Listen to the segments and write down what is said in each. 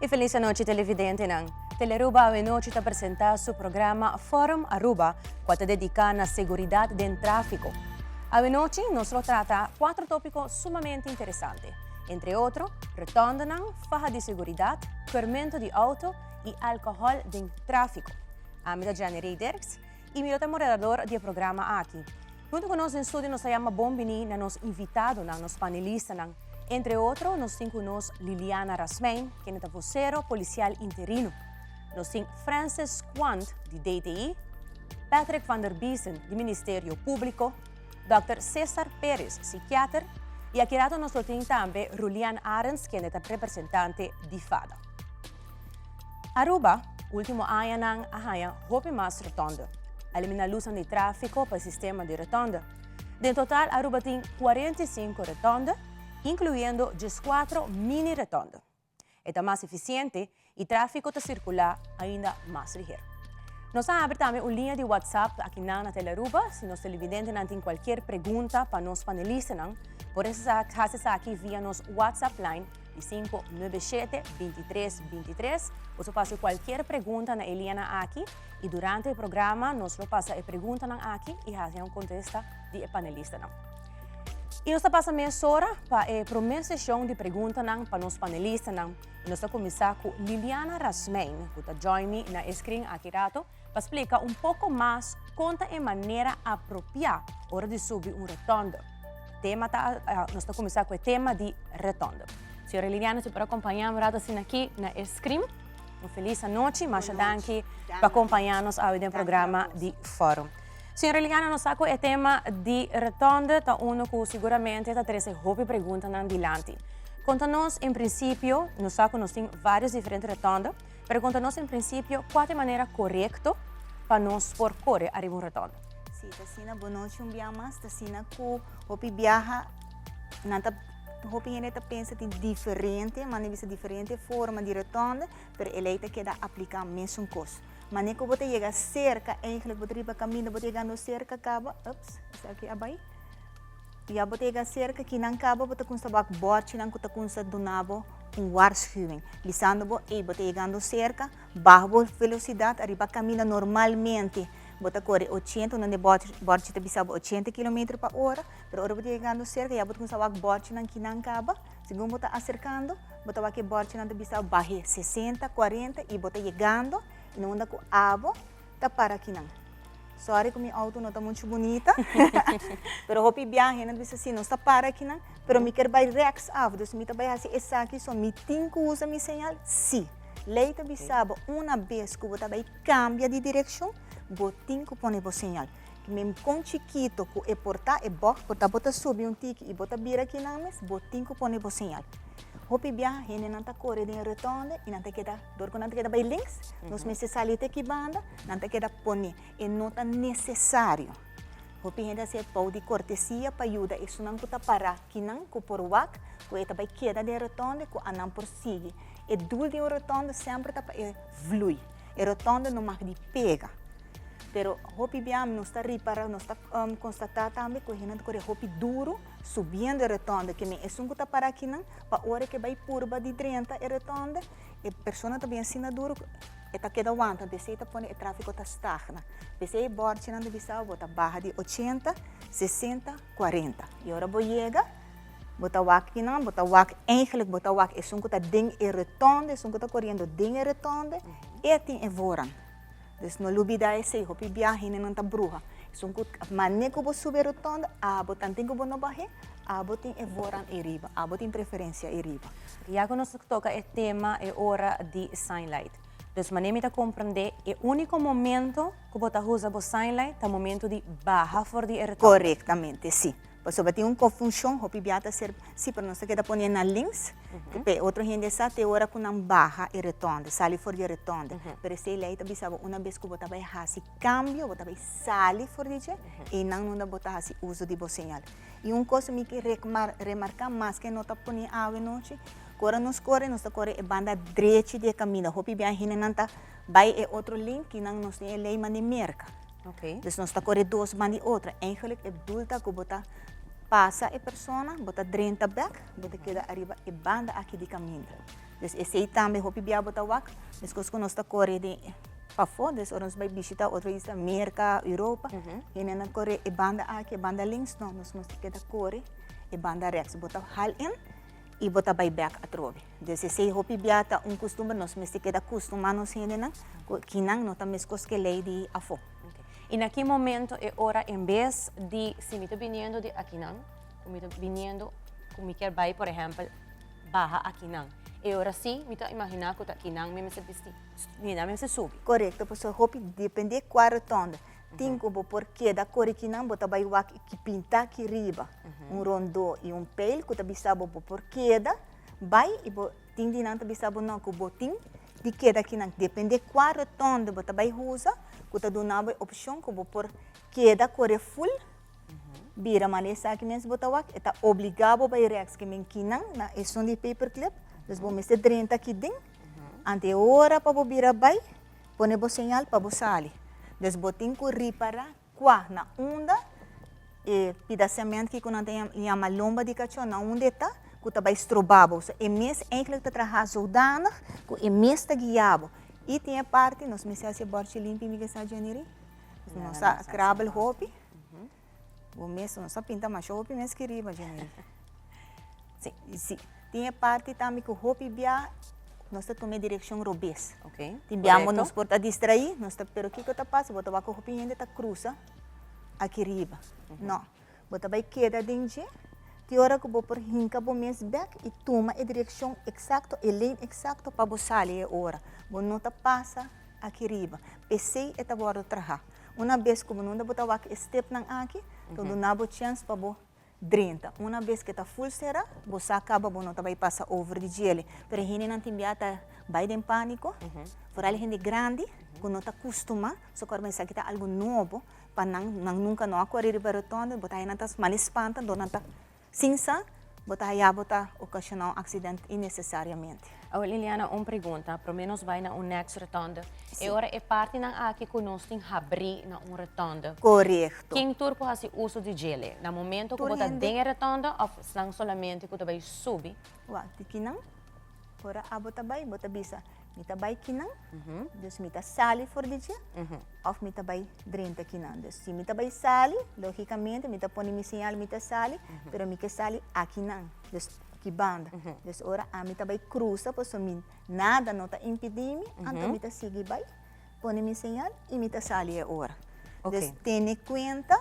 Y feliz anochi, televidentenan. Telearuba awe nochi ta presenta su programa Forum Aruba, cual ta dedica na seguridad den trafico. Awe nochi nos lo trata cuatro topico sumamente interesante, entre otro, rotondanan, faha di seguridad, keurmento di auto y alcohol den trafico. Ami ta Jenny Rey Dirks y mi lo ta moderador di e programa aki. Hunto cu nos den studio nos ta yama bon bini na nos invitadonan, nos panelistanan. Entre otro nos tin cu nos Liliana Rasmijn, kende ta vocero policial interino. Nos tin Francis Quant di DTI, Patrick van der Biesen di Ministerio Publico, Dòkter Cesar Perez, psikiater, y aki rato nos lo tin tambe Rulian Arends, kende ta representante di fada. Aruba, ultimo añanan a haña hopi mas rotonde. A elimina lusnan di trafico pa e sistema di rotonde. Den total Aruba tin 45 rotonde, incluyendo 14 mini rotonde. E ta mas eficiente y trafico ta circula ainda mas liher. Nos a habri tambe un liña di WhatsApp akinan na Telearuba. Si nos televidentenan tin cualkier pregunta pa nos panelistanan, por haci esaki via nos WhatsApp line di 597 23 23. Boso por haci cualkier pregunta na e liñanan aki y durante e programa nos lo pasa e preguntanan aki y haci un contesta di e panelistanan. Y nos ta pasa mesora pa e prome sesion di preguntanan pa nos panelistanan. Y nos ta cuminsa cu Liliana Rasmijn, cu ta join mi na e screen aki rato, pa splica un poco mas con ta e manera apropia ora di subi un rotonde. Tema ta, nos ta cuminsa cu e tema di rotonde. Señora Liliana, si por acompaña un rato asina aki na e screen. Un feliz anochi, masha danki pa acompaña nos awe den programa di Forum. Señora Liliana, nos sa cu e tema di rotonde ta uno cu siguramente ta trece hopi preguntanan dilanti. Conta nos en principio, nos sa cu nos tin varios diferente rotonde, pero conta nos en principio cua ta e manera corecto pa nos por core ariba un rotonde. Si, ta asina. Bon nochi un bia mas. Ta asina cu hopi biaha nan ta, hopi hende ta pensa tin diferente, manda bisa diferente forma di rotonde, pero e ley ta keda aplica mesun cos. Mane ku bo ta yega serka, eigenlijk bo ta riba kaminda, bo ta yegando serka kaba, ups, esaki a bai. Ya bo ta yega serka kinan kaba bo ta kumsa wak bòrchinan ku ta kumsa duna bo un waarschuwing, bisando bo, ey, bo ta yegando serka, baha bo velosidat ariba kaminda normalmente bo ta kore 80, unda e bòrchi ta bisa bo 80 kilometer pa ora, pero ora bo ta yegando serka ya bo ta kumsa wak bòrchinan kinan kaba. Segun bo ta aserkando, bo ta wak e bòrchinan ta bisa bah'é 60, 40 i bo ta yegando i na unda ku abo ta para akinan. Sòri ku mi outo no ta muchu bunita, pero hopi biaha hende ta bisa si nos ta para akinan, pero mi ker bai rèks af, dus mi ta bai hasi esaki, so mi tin ku usa mi señal? Sí. Lei ta bisa bo una bes ku bo ta bai kambia di direkshon, bo tin ku pone bo señal. Men kon chikito ku e por ta, e bògt por ta, bo ta subi un tiki i bo ta bira kinan mes, bo tin ku pone bo señal. Hopi biaha hendenan ta kore den e rotonde i nan ta keda, dor ku nan ta keda bai links, nos mester sali te ki banda, nan ta keda pone. E no ta nesesario. Hopi hende a hasi e pou di kortesia pa yuda esunnan ku ta pará kinan ku por wak ku e ta bai keda den e rotonde ku anan por sigui. E doel di un rotonde semper ta pa e vlui. E rotonde no mag di pega. Pero hopi bia nos ta ripara, nos ta constata tambe cu hende ta core hopi duro subiendo e rotonde. Ke men esun cu ta para akinan, pa ora ke bay purba di drenta e rotonde, e persona ta bin asina duro cu e ta keda wanta. P'esey ta pone e trafico ta stagna. P'esey e borchinan ta bisa bo ta baha di 80, 60, 40. Y ora bo yega, bo ta wak kinan, bo ta wak eigenlijk bo ta wak esun cu ta den e rotonde, esun cu ta coriendo den e rotonde, e tin e voorrang. Dus no lubida esey, hopi bia hendenan ta bruha. Esun ku mane ku bo subi e rotonda, abo tanten ku bo no bah'é, abo tin e voorrang ei riba, abo tin preferencia ei riba. Ya ku nos ta toka e tema e ora di sign light. Dus mane mi ta komprendé e úniko momento ku bo ta usa bo sign light ta momento di baha for di e rotonda. Korektamente, si. Pasobra tin un konfushon, hopi bia ta ser, si, pero nos ta keda pone na links, pa e otro hende sa te ora ku nan baha e rotonde, sali for di e rotonde. Pero esei lei ta bisa bo una bes ku bo ta bai hasi kambio, bo ta bai sali for di dje, einan unda bo ta hasi uso di bo señal. I un kos mi ke remarká maske no ta pone awe nochi, ku ora nos kore, nos ta kore e banda drechi di e kaminda. Hopi bia hendenan ta bai e otro link, kinan nos tin e lei manda e merka. Okay. Dus nos ta kore dos banda di otro. Eigenlijk e doel ta ku bo ta. pasa e persona, bo ta drenta bek, bo ta keda ariba e banda aki di kaminda. Dus esei tambe hopi bia bo ta wak, meskos ku nos ta kore den pafó, dus ora nos bai bishita otro isla, Merka, Europa, hendenan kore e banda aki, e banda links, no, nos mester keda kore e banda rèks. Bo ta hal in i bo ta bai bek atrobe. Dus esei hopi bia ta un kustumber, nos mester keda kustumá nos hendenan ku kinan no ta meskos ku e lei di afó. I na ki momento e ora en bes di si mi ta biniendo di akinan, ku mi ta biniendo ku mi kier bai por ehèmpel baha akinan, e ora si mi ta imaginá ku ta akinan mi mester bisti, mi mester subi. Korekto, pasobra hopi dependé kua rotonda. Tin ku bo por keda kore kinan, bo ta bai wak ki pinta aki riba, un rondó i un peil ku ta bisa bo bo por keda bai i bo tin di nan ta bisa bo no ku bo tin di keda kinan. Depende kua rotonde bo ta bai usa ku ta duna bo e opshon ku bo por keda kore ful bira manera esaki mes bo ta wak e ta obliga bo bai rèks ke men kinan na esun di paperclip dus bo mester drenta aki den ante e ora pa bo bira bai pone bo señal pa bo sali dus bo tin ku ripara Kua na unda e pida sement ki ku nan ta yama lomba di kachó, na unda e ta ku ta bai stroba bo. So e mes eigenlijk ta traha zodanig ku e mes ta guia bo. I tin e parti, nos mester hasi e bòrchi limpi mi ke sa Jenny-Rie. Nos a krabel hopi. Bo mes, nos a pinta masha hopi mes ki riba Jenny-Rie. Si. Si. Tin e parti tambe ku hopi bia nos ta tuma e direkshon robes. Ok. Tin bia mo nos por ta distraí, nos ta, pero kiko ta pasa? Bo ta wak ku hopi hende ta krusa aki riba. No. Bo ta bai keda den dje, te ora ku bo por hinka bo mes bèk i tuma e direkshon eksakto, e lane eksakto pa bo sali e ora. Bo no ta pasa aki riba. P'esei e ta wòrdu traha. Una bes ku bo no bo ta wak e stepnan aki, ta duna bo chèns pa bo drenta. Una bes ke ta ful sera, bo sa kaba bo no ta bai pasa over di djele. Pero e hendenan tin bia ta bai den paniko, foral e hende grandi ku no ta kustuma, so kor esaki ta algu nobo pa nan, nan nunka no a kore riba rotonde, bo ta haya nan ta mal espanta, dor nan ta sin sa, bo ta haya bo ta okashoná un aksident innesesariamente. Awor Liliana, un pregunta, promé nos bai na un next rotonde. E ora e partinan aki ku nos tin habrí na un rotonde. Korekto. Ken tur por hasi uso di djele? Na momento ku bo ta den e rotonde òf esnan solamente ku ta bai subi? Wak, di kinan ora abo ta bai, bo ta bisa, mi ta bai kinan, dus mi ta sali for di dje, òf mi ta bai drenta kinan. Dus si mi ta bai sali, lógikamente mi ta pone mi señal mi ta sali, pero mi ke sali akinan, dus ki banda. Dus ora ami ta bai krusa, pasobra mi Nada no ta impidí mi, anto mi ta sigui bai, pone mi señal i mi ta sali e ora. Dus tene kuenta,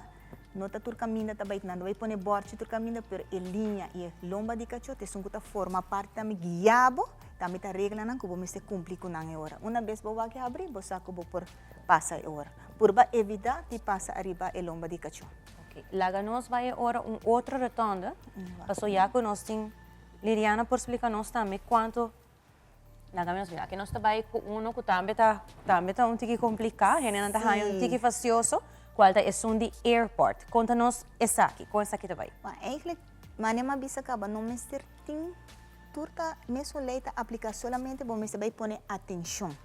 no ta tur kaminda ta bai, nan ta bai pone bòrchi tur kaminda, pero e liña i e lomba di kachó ta esun ku ta forma parti tambe guia bo, tambe ta reglanan ku bo mester kumpli ku nan e ora. Una bes bo wak habri, bo sa ku bo por pasa e ora. Purba evitá di pasa ariba e lomba di kachó. Laga nos bai e ora un otro rotonde, pasobra ya ku nos tin. Liliana por splica nos tambe cuanto Laga mi nos mira, aki nos ta bai cu uno cu tambe ta tambe ta un tiki complica, hendenan ta haña un tiki fastioso, cual ta esun di airport. Conta nos esaki, con esaki ta bai? Bueno, eigenlijk, mane mi a bisa caba, no mester tin tur ta mesun ley ta aplica, solamente bo mester bai pone atencion.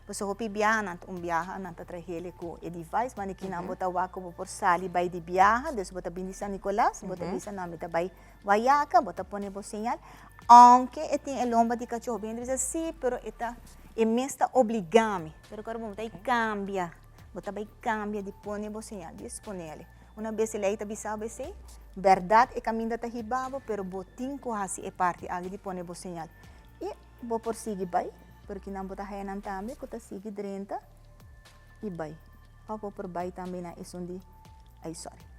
Pasobra hopi biaha nan un biaha nan ta traha heli ku e device wande kinan bo ta wak ku bo por sali bai di biaha, dus bo ta bini San Nicolas, bo ta bisa no mi ta bai Wayaca, bo ta pone bo señal, aunke e tin e lomba di kachó, hopi hende bisa si, pero e ta e mes ta obliga mi, pero kòrda bo ta bai kambia, bo ta bai kambia di pone bo señal, di esponele. Una bes e lei ta bisa bo esei, bèrdat e kaminda ta hiba bo, pero bo tin ku hasi e parti aki di pone bo señal. I bo por sigui bai, pero kinan bo ta haya nan tambe ku ta sigui drenta i bai. Òf bo por bai tambe na esun di, ai sòri.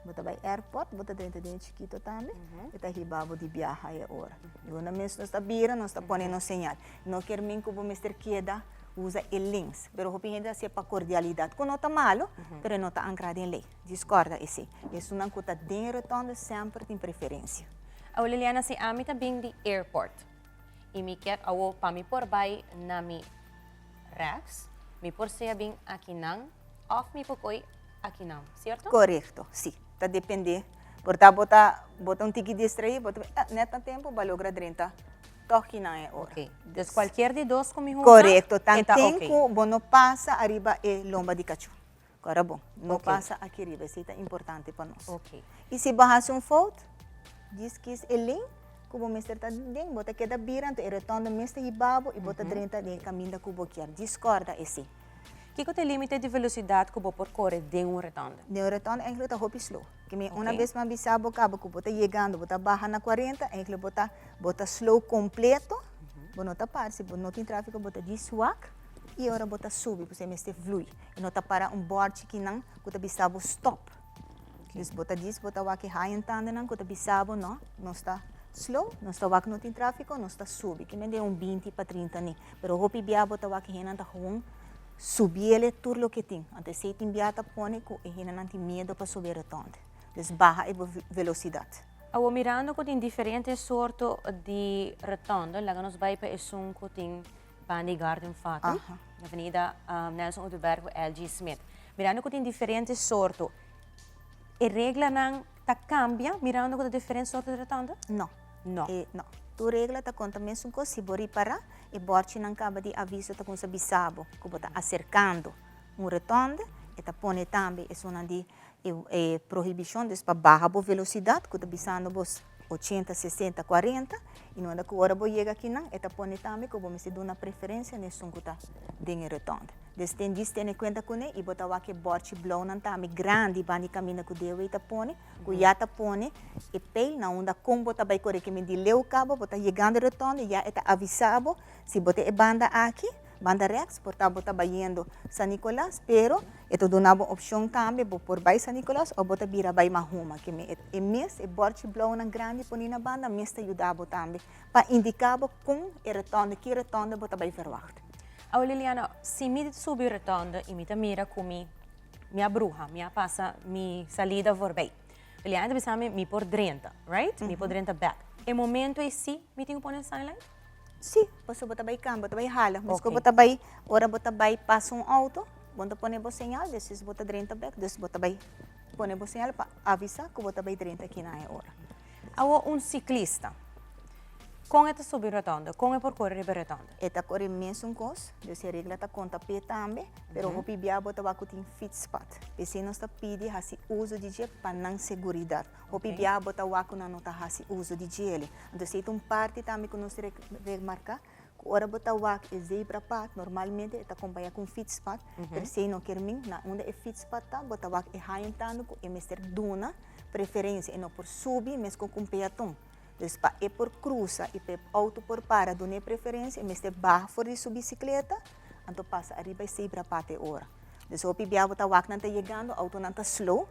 Bo ta bai airport, bo ta drenta den e chikito tambe, e ta hiba bo di biaha e ora. I unda mes nos ta bira, nos ta pone nos señal. No kier min ku bo mester keda usa e links, pero hopi hende ta hasié pa kordialidat, ku no ta malu, pero e no ta ankrá den lei. Djis kòrda esei. Esunnan ku ta den e rotonde semper tin preferensia. Awor Liliana, si ami ta bin di airport i mi kier awor pa mi por bai na mi rechts, mi por sea bin akinan òf mi por koi akinan, sierto? Korekto, si. Ta dependé. Por ta bo ta bo ta un tiki distraí, bo ta ah, nèt na tempu bo a logra drenta tòg kinan e ora. Oké. Dus kualkier di dos ku mi usa, Korekto. e ta Tanten oké. ku bo no pasa ariba e lomba di kachó. Kora bon, no pasa aki riba, esei ta importante pa nos. I si bo hasi un fout, djis kis e lin ku bo mester ta den, bo ta keda bira, anto e rotonde mes ta hiba bo i bo ta drenta den e kaminda ku bo kier. Djis kòrda esei. Kiko ta e límite di velosidat ku bo por kore den un rotonde? Den un rotonde eigenlijk ta hopi slow. Ke mi una bes mi a bisa bo kaba ku bo ta yegando, bo ta baha na 40, eigenlijk bo ta bo ta slow kompleto, bo no ta para, si bo no tin tráfiko bo ta djis wak i ora bo ta subi pasobra e mester vlui. E no ta para un bòrchi kinan ku ta bisa bo stòp. Dus bo ta djis bo ta wak e hayentandenan ku ta bisa bo no, nos ta slow, nos ta wak no tin tráfiko, nos ta subi. Ke men den un 20 pa 30 ni. Pero hopi bia bo ta wak e hendenan ta gewoon subiele tur loke tin. Anto esei tin bia ta pone ku e hendenan tin miedo pa subi e rotonde. Dus baha e velosidat. Awor mirando ku tin diferente sorto di rotonde, laga nos bai pa esun ku tin banda di Garden Fatum, Avenida Nelson Oduber ku LG Smith. Mirando ku tin diferente sorto, e reglanan ta kambia mirando ku ta diferente sorto di rotonde? No. No. E, no. Tur regla ta konta mesun kos. Si bo ripará, e bòrchinan kaba di aviso ta kuminsá bisa bo ku bo ta aserkando un rotonde. E ta pone tambe esunnan di e, e prohibishon, dus pa baha bo velosidat, ku ta bisando bo 80, 60, 40. I no unda ku ora bo yega akinan, e ta pone tambe ku bo mester duna preferensia na esun ku ta den e rotonde. Dus ten djis tene kuenta kuné i bo ta wak e bòrchi blounan tambe grandi banda di kaminda ku DOW ta pone. Ku ya ta pone e peil na unda kon bo ta bai kore ke mi di leu kaba bo ta yegando rotonde ya e ta avisa bo si bo ta e banda aki, banda rechts, por ta bo ta bayendo San Nicolas pero e ta duna bo opshon tambe bo por bai San Nicolas o bo ta bira bai Mahuma ke mi e mes e borchi blaunan grandi poni na banda mes ta yuda bo tambe pa indika bo kon e rotonde ki rotonde bo ta bai verwacht. Awo Liliana, si mi subi rotonde i mi ta mira ku mi Mi a bruha, mi a pasa mi salida voorbij. Liliana ta bisa mi, mi por drenta, right? Mi por drenta bek. E momento ei sí mi tin ku pone sign light? Sí, pasobra bo ta bai kambia, bo ta bai hala. Mesco bo ta bai, ora bo ta bai pasa un auto, bo ta pone bo señal, despues bo ta drenta bek, dus bo ta bai pone bo señal pa avisa ku bo ta bai drenta aki na e ora. Awor un siklista, kon e ta subi rotonde? Kon e por kore riba e rotonde? E ta kore mesun kos, dus e regla ta konta p'e tambe, pero hopi bia bo ta wak ku tin fietspad. P'esei nos ta pidi hasi uso di dje pa nan seguridat. Hopi bia bo ta wak ku nan no ta hasi uso di djele. Anto esei ta un parti tambe ku nos ta remarká, ku ora bo ta wak e zebrapad, normalmente e ta kompañá ku un fietspad, pero esei no kier min na unda e fietspad ta, bo ta wak e hañentando ku e mester duna preferencia, e no por subi mescos cu un peaton. Dus pa e por cruza y pa e auto por para duna e preferencia, e mester baha for di su bicicleta, anto pasa ariba e zebra pad e ora. Dus hopi bia bo ta wak nan ta yegando, autonan ta slow,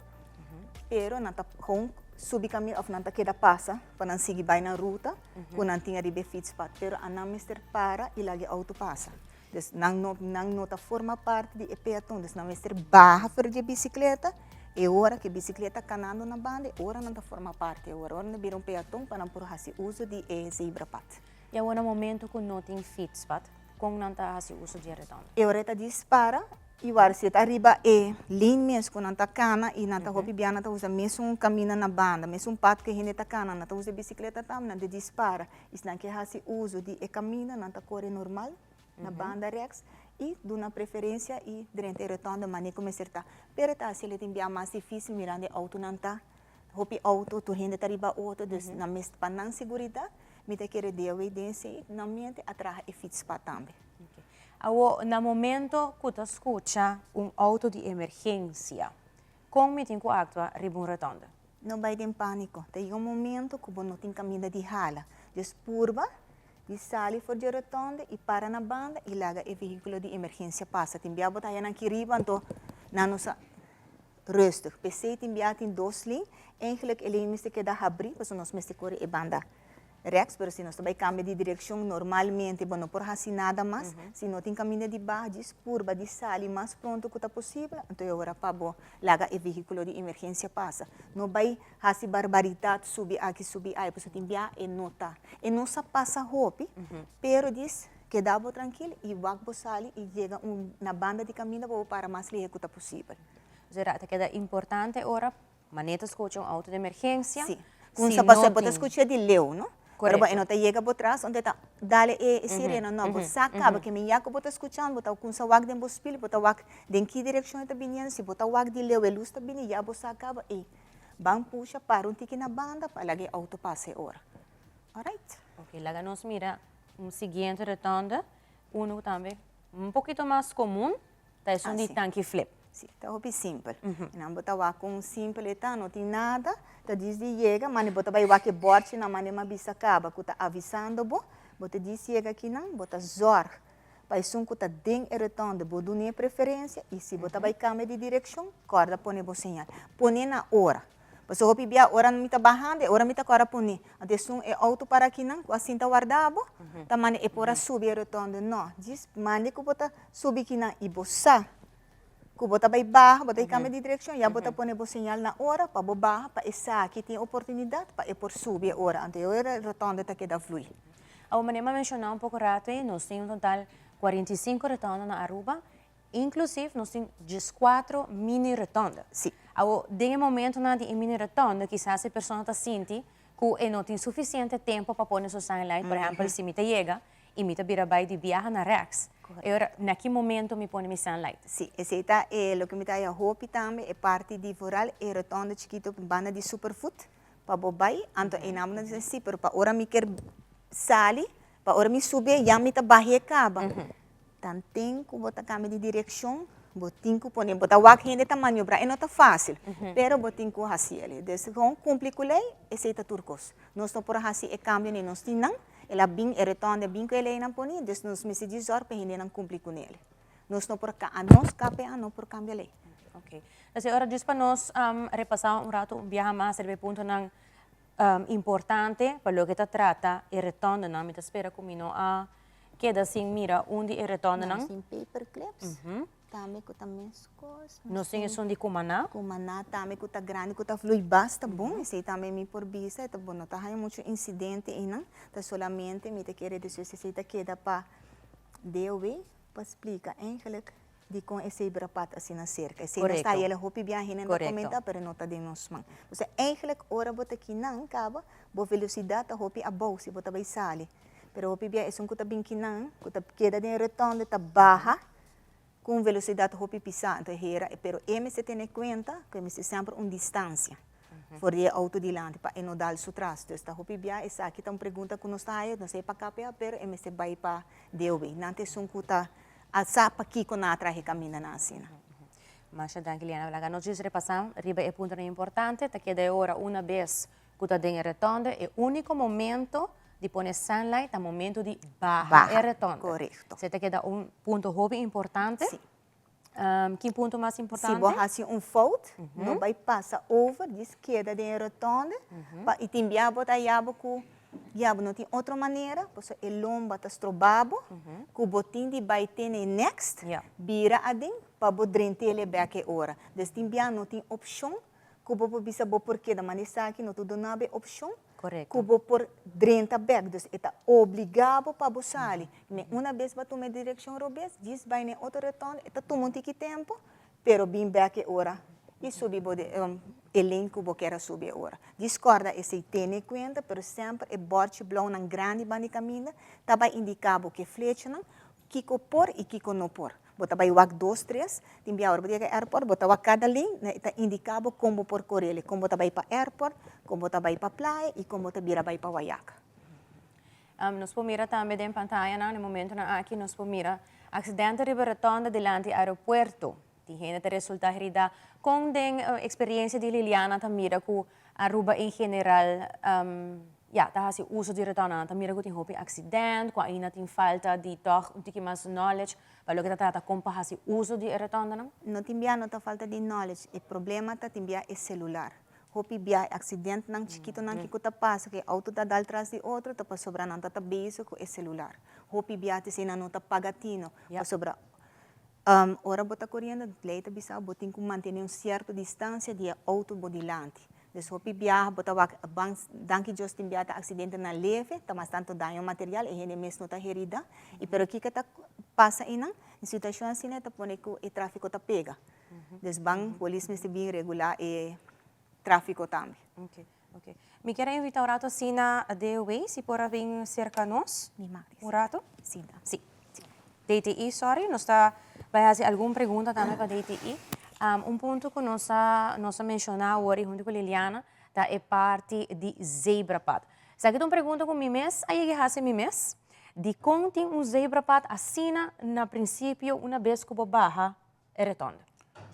pero nan ta gewoon subi caminda of nan ta keda pasa pa nan sigui bay nan ruta cu nan tin ariba e fietspad. Pero anan mester para y laga e auto pasa. Dus nan no, nan no ta forma parti di e peaton, dus nan mester baha for di e bicicleta, e ora ku e bicicleta kanando na banda, e ora nan ta forma parti, e ora nan bira un peaton pa nan por hasi uso di e zebrapad. I awor na momento ku no tin fietspad, kon nan ta hasi uso di e redonda? E ora e ta dispara i wak si e ta riba e lin mes ku nan ta kana i nan ta hopi bia nan ta usa mesun kaminda na banda, mesun pad ku e hende ta kana, nan ta usa e bicicleta tambe, nan ta dispara i si nan ke hasi uso di e kaminda nan ta kore normal. na banda rechts y duna preferencia y drenta e rotonde mane cu mester ta. Pero ta haci el tin bia mas dificil mirando e autonan ta hopi auto, tur hende ta riba auto, dus nan mes pa nan seguridad mi ta kere DOW den esey nan mente a traha e fietspad tambe. Awo na momento cu ta scucha un auto di emergencia, con mi tin cu actua riba un rotonde? No bay den panico, ta yega un momento cu bo no tin caminda di hala, dus purba Di sali for dje rotonde i para na banda i laga e vehíkulo di emergensia pasa. Tin bia bo ta haya nan aki riba, anto nan no sa rustig. P'esei tin bia tin dos lin. Eigenlijk e lin mester keda habrí pasobra nos mester kore e banda rèks, pero si nos ta bai kambia di direkshon normalmente bo no por hasi nada mas. Si no tin kaminda di baha djis purba di sali mas pronto ku ta posibel, anto e ora pa bo laga e vehíkulo di emergensia pasa. No bai Hasi barbaridat subi aki subi ai pasobra tin bia e no ta e no sa pasa hopi pero dis keda bo trankil i wak bo sali i yega un na banda di kaminda pa bo para mas lihe ku ta posibel. Sera ta keda importante ora manera ta skucha un auto di emergensia Si, ku un sa pasobra bo ta skucha di leu no. Pero bo e no ta yega bo tras, unda e ta dale e sirena. No, bo sa caba ke mi ya ku bo ta skuchando, bo ta kumsa wak den bo spil, bo ta wak den ki direkshon e ta biniendo, si bo ta wak di leu e lus ta bini, ya bo sa caba, ey, ban pusha, para un tiki na banda pa laga e auto pasa e ora. Alright. Ok, laga nos mira un siguiente rotonde, uno ku tambe un pokito mas komun, Ta esun di tanki flip. Si, ta hopi simpel. Nan bo ta wak kon simpel e ta, no tin nada, ta dis di yega, mane bo ta bai wak e bòrchinan mane m'a bisa kaba ku ta avisando bo, bo ta dis yega akinan, bo ta zòrg pa esun ku ta den e rotonde bo dun'é preferensia i si bo ta bai kambia di direkshon, kòrda pone bo señal. Pone na ora. Pasobra hopi bia ora mi ta bahando e ora mi ta kòrda pone. Anto esun e outo para akinan ku a sinta warda bo, ta manda e por a subi e rotonde. No, djis manda ku bo ta subi kinan i bo sa ku bo ta bai baha, bo ta bai kambia di direkshon, ya bo ta pone bo señal na ora pa bo baha pa esaki tin oportunidat pa e por subi e ora. Anto e ora e rotonde ta keda flui. Awor manera mi a menshoná un poko rato ei, nos tin un total 45 rotonde na Aruba, inklusief nos tin 14 mini rotonde. Sí. Awor den e momentonan di e mini rotonde kisas e persona ta sinti ku e no tin sufisiente tempo pa pone su sign light, por ehèmpel si mi ta yega i mi ta bira bai di biaha na rèks. E ora, na ki momento mi pone mi sunlight? Sí, esei ta e loke mi ta haya hopi tambe, e parti di vooral e rotonde chikito banda di Superfood pa bo bai, anto einan bo ta bisa sí, pero pa ora mi kier sali, pa ora mi subi ya mi ta bahi e kaba. Tanten ku bo ta kambia di direkshon, bo tin ku pone, bo ta wak hende ta maniobrá, e no ta fásil, pero bo tin ku hasi el. Dus gewoon kumpli ku lei, esei ta tur kos. Nos no por hasi e kambio ni nos tin nan. El a bin, e retonde a bin ku e leinan poni, dus nos mester di zòrg pa e hendenan kumpli ku nel. Nos no por ka, anos KPA no por kambia lei. Ok. Entonces ora djis pa nos repasá un rato un biaha mas riba e puntonan importante pa loke ta trata e retondenan. Mi ta spera ku mi no a keda sin mira un di e retondenan. Nos tin paperclips. Tambe ku ta meskos. Nos tin esun di Kumaná. Kumaná tambe ku ta grandi ku ta flui basta bon. Esei tambe mi por bisa e ta bon. No ta haña muchu insidente einan. Ta solamente mi ta kere despues esei ta keda pa DOW pa splika eigenlijk dikon e zebrapad asina serka. Esei nos ta haña hopi biaha hende ta komenta pero no ta den nos man. Osea eigenlijk ora bo ta kinan kaba bo velosidat ta hopi abou si bo ta bai sali. Pero hopi biaha esun ku ta bin kinan ku ta keda den e rotonde ta baha. Ku un velosidat hopi pisá, anto e hera, pero e mester tene kuenta ku e mester semper un distansia for di e outo dilanti pa e no dal su tras. Dus ta hopi bia esaki ta un pregunta ku nos ta haya, no sé pa KPA pero e mester bai pa DOW. Nan ta esun ku ta a sa pakiko nan a traha e kamindanan asina. Masha danki Liana. Laga nos djis repasá riba e puntonan importante. Ta keda e ora una bes ku ta den e retonde, e úniko momento di pone sunlight ta momento di baha e retonde. Korekto. Se ta keda un punto hopi importante. Si. Kin punto mas importante? Si bo hasi un fout, no bai pasa over, djis keda den e rotonde, pa i tin bia bo ta haya bo ku ya bo no tin otro manera, pasobra e lomba ta stroba bo, ku bo tin di bai tene next, bira aden pa bo drent'el bek e ora. Dus tin bia no tin opshon ku bo por bisa bo por keda, manda esaki no ta duna bo e opshon ku bo por drenta bèk, dus e ta obligá bo pa bo sali. Me una bes bo a tuma e direkshon robes, djis bai na e otro retònde, e ta tuma un tiki tempu, pero bin bèk e ora i subi bo e lane ku bo kier a subi e ora. Djis kòrda esei, tene kuenta, pero semper e bòrchi blòunan grandi banda di kaminda ta bai indiká bo ku e flechanan kiko por i kiko no por. Bo ta bai wak dos tres, tin bia ora bo ta yega airport bo ta wak kada lin, e ta indica bo kon bo por korele, kon bo ta bai pa airport, kon bo ta bai pa playa i kon bo ta bira bai pa Wayaca. Nos por mira tambe den pantayanan na e momentonan aki nos por mira accidente riba rotonda dilanti aeropuerto. Tin hende ta resulta herida. Kon den experiencia di Liliana ta mira cu Aruba en general ya ta hasi uso di rotondanan? Ta mira cu tin hopi accident, cu ainda tin falta di tog un tiki mas knowledge pa loke ta trata kon pa hasi uso di e rotondanan? No tin bia no ta falta di knowledge, e problema ta tin bia e celular. Hopi bia e accidentnan chikitonan kico ta pasa cu e auto ta dal tras di otro ta pasobra nan ta ta bezig cu e celular. Hopi bia ta esey nan no ta paga tino pasobra Ora bo ta koriendo, lei ta bisa bo tin ku mantene un sierto distansia di e outo bo dilanti. Dus hopi biaha bo ta wak ban, danki Dios tin biaha ta aksidentenan leve, ta mas tantu daño material, e hende mes no ta herida. I pero kiko ta pasa einan? En situashon asina e ta pone ku e trafiko ta pega. Dus ban polis mester bin regulá e trafiko tambe. Ok. Ok. Mi kier a invita un rato asina DOW, si por a bin cerca nos. Mi mag di Un rato? Sinta. Si. DTI, sorry, nos ta bai haci algun pregunta tambe pa DTI. Un punto cu nos a nos a menciona awor y hunto cu Liliana ta e parti di zebrapad. Esaki ta un pregunta cu mi mes a yega haci mi mes, dicon tin un zebrapad asina na principio una bes cu bo baha e rotonde?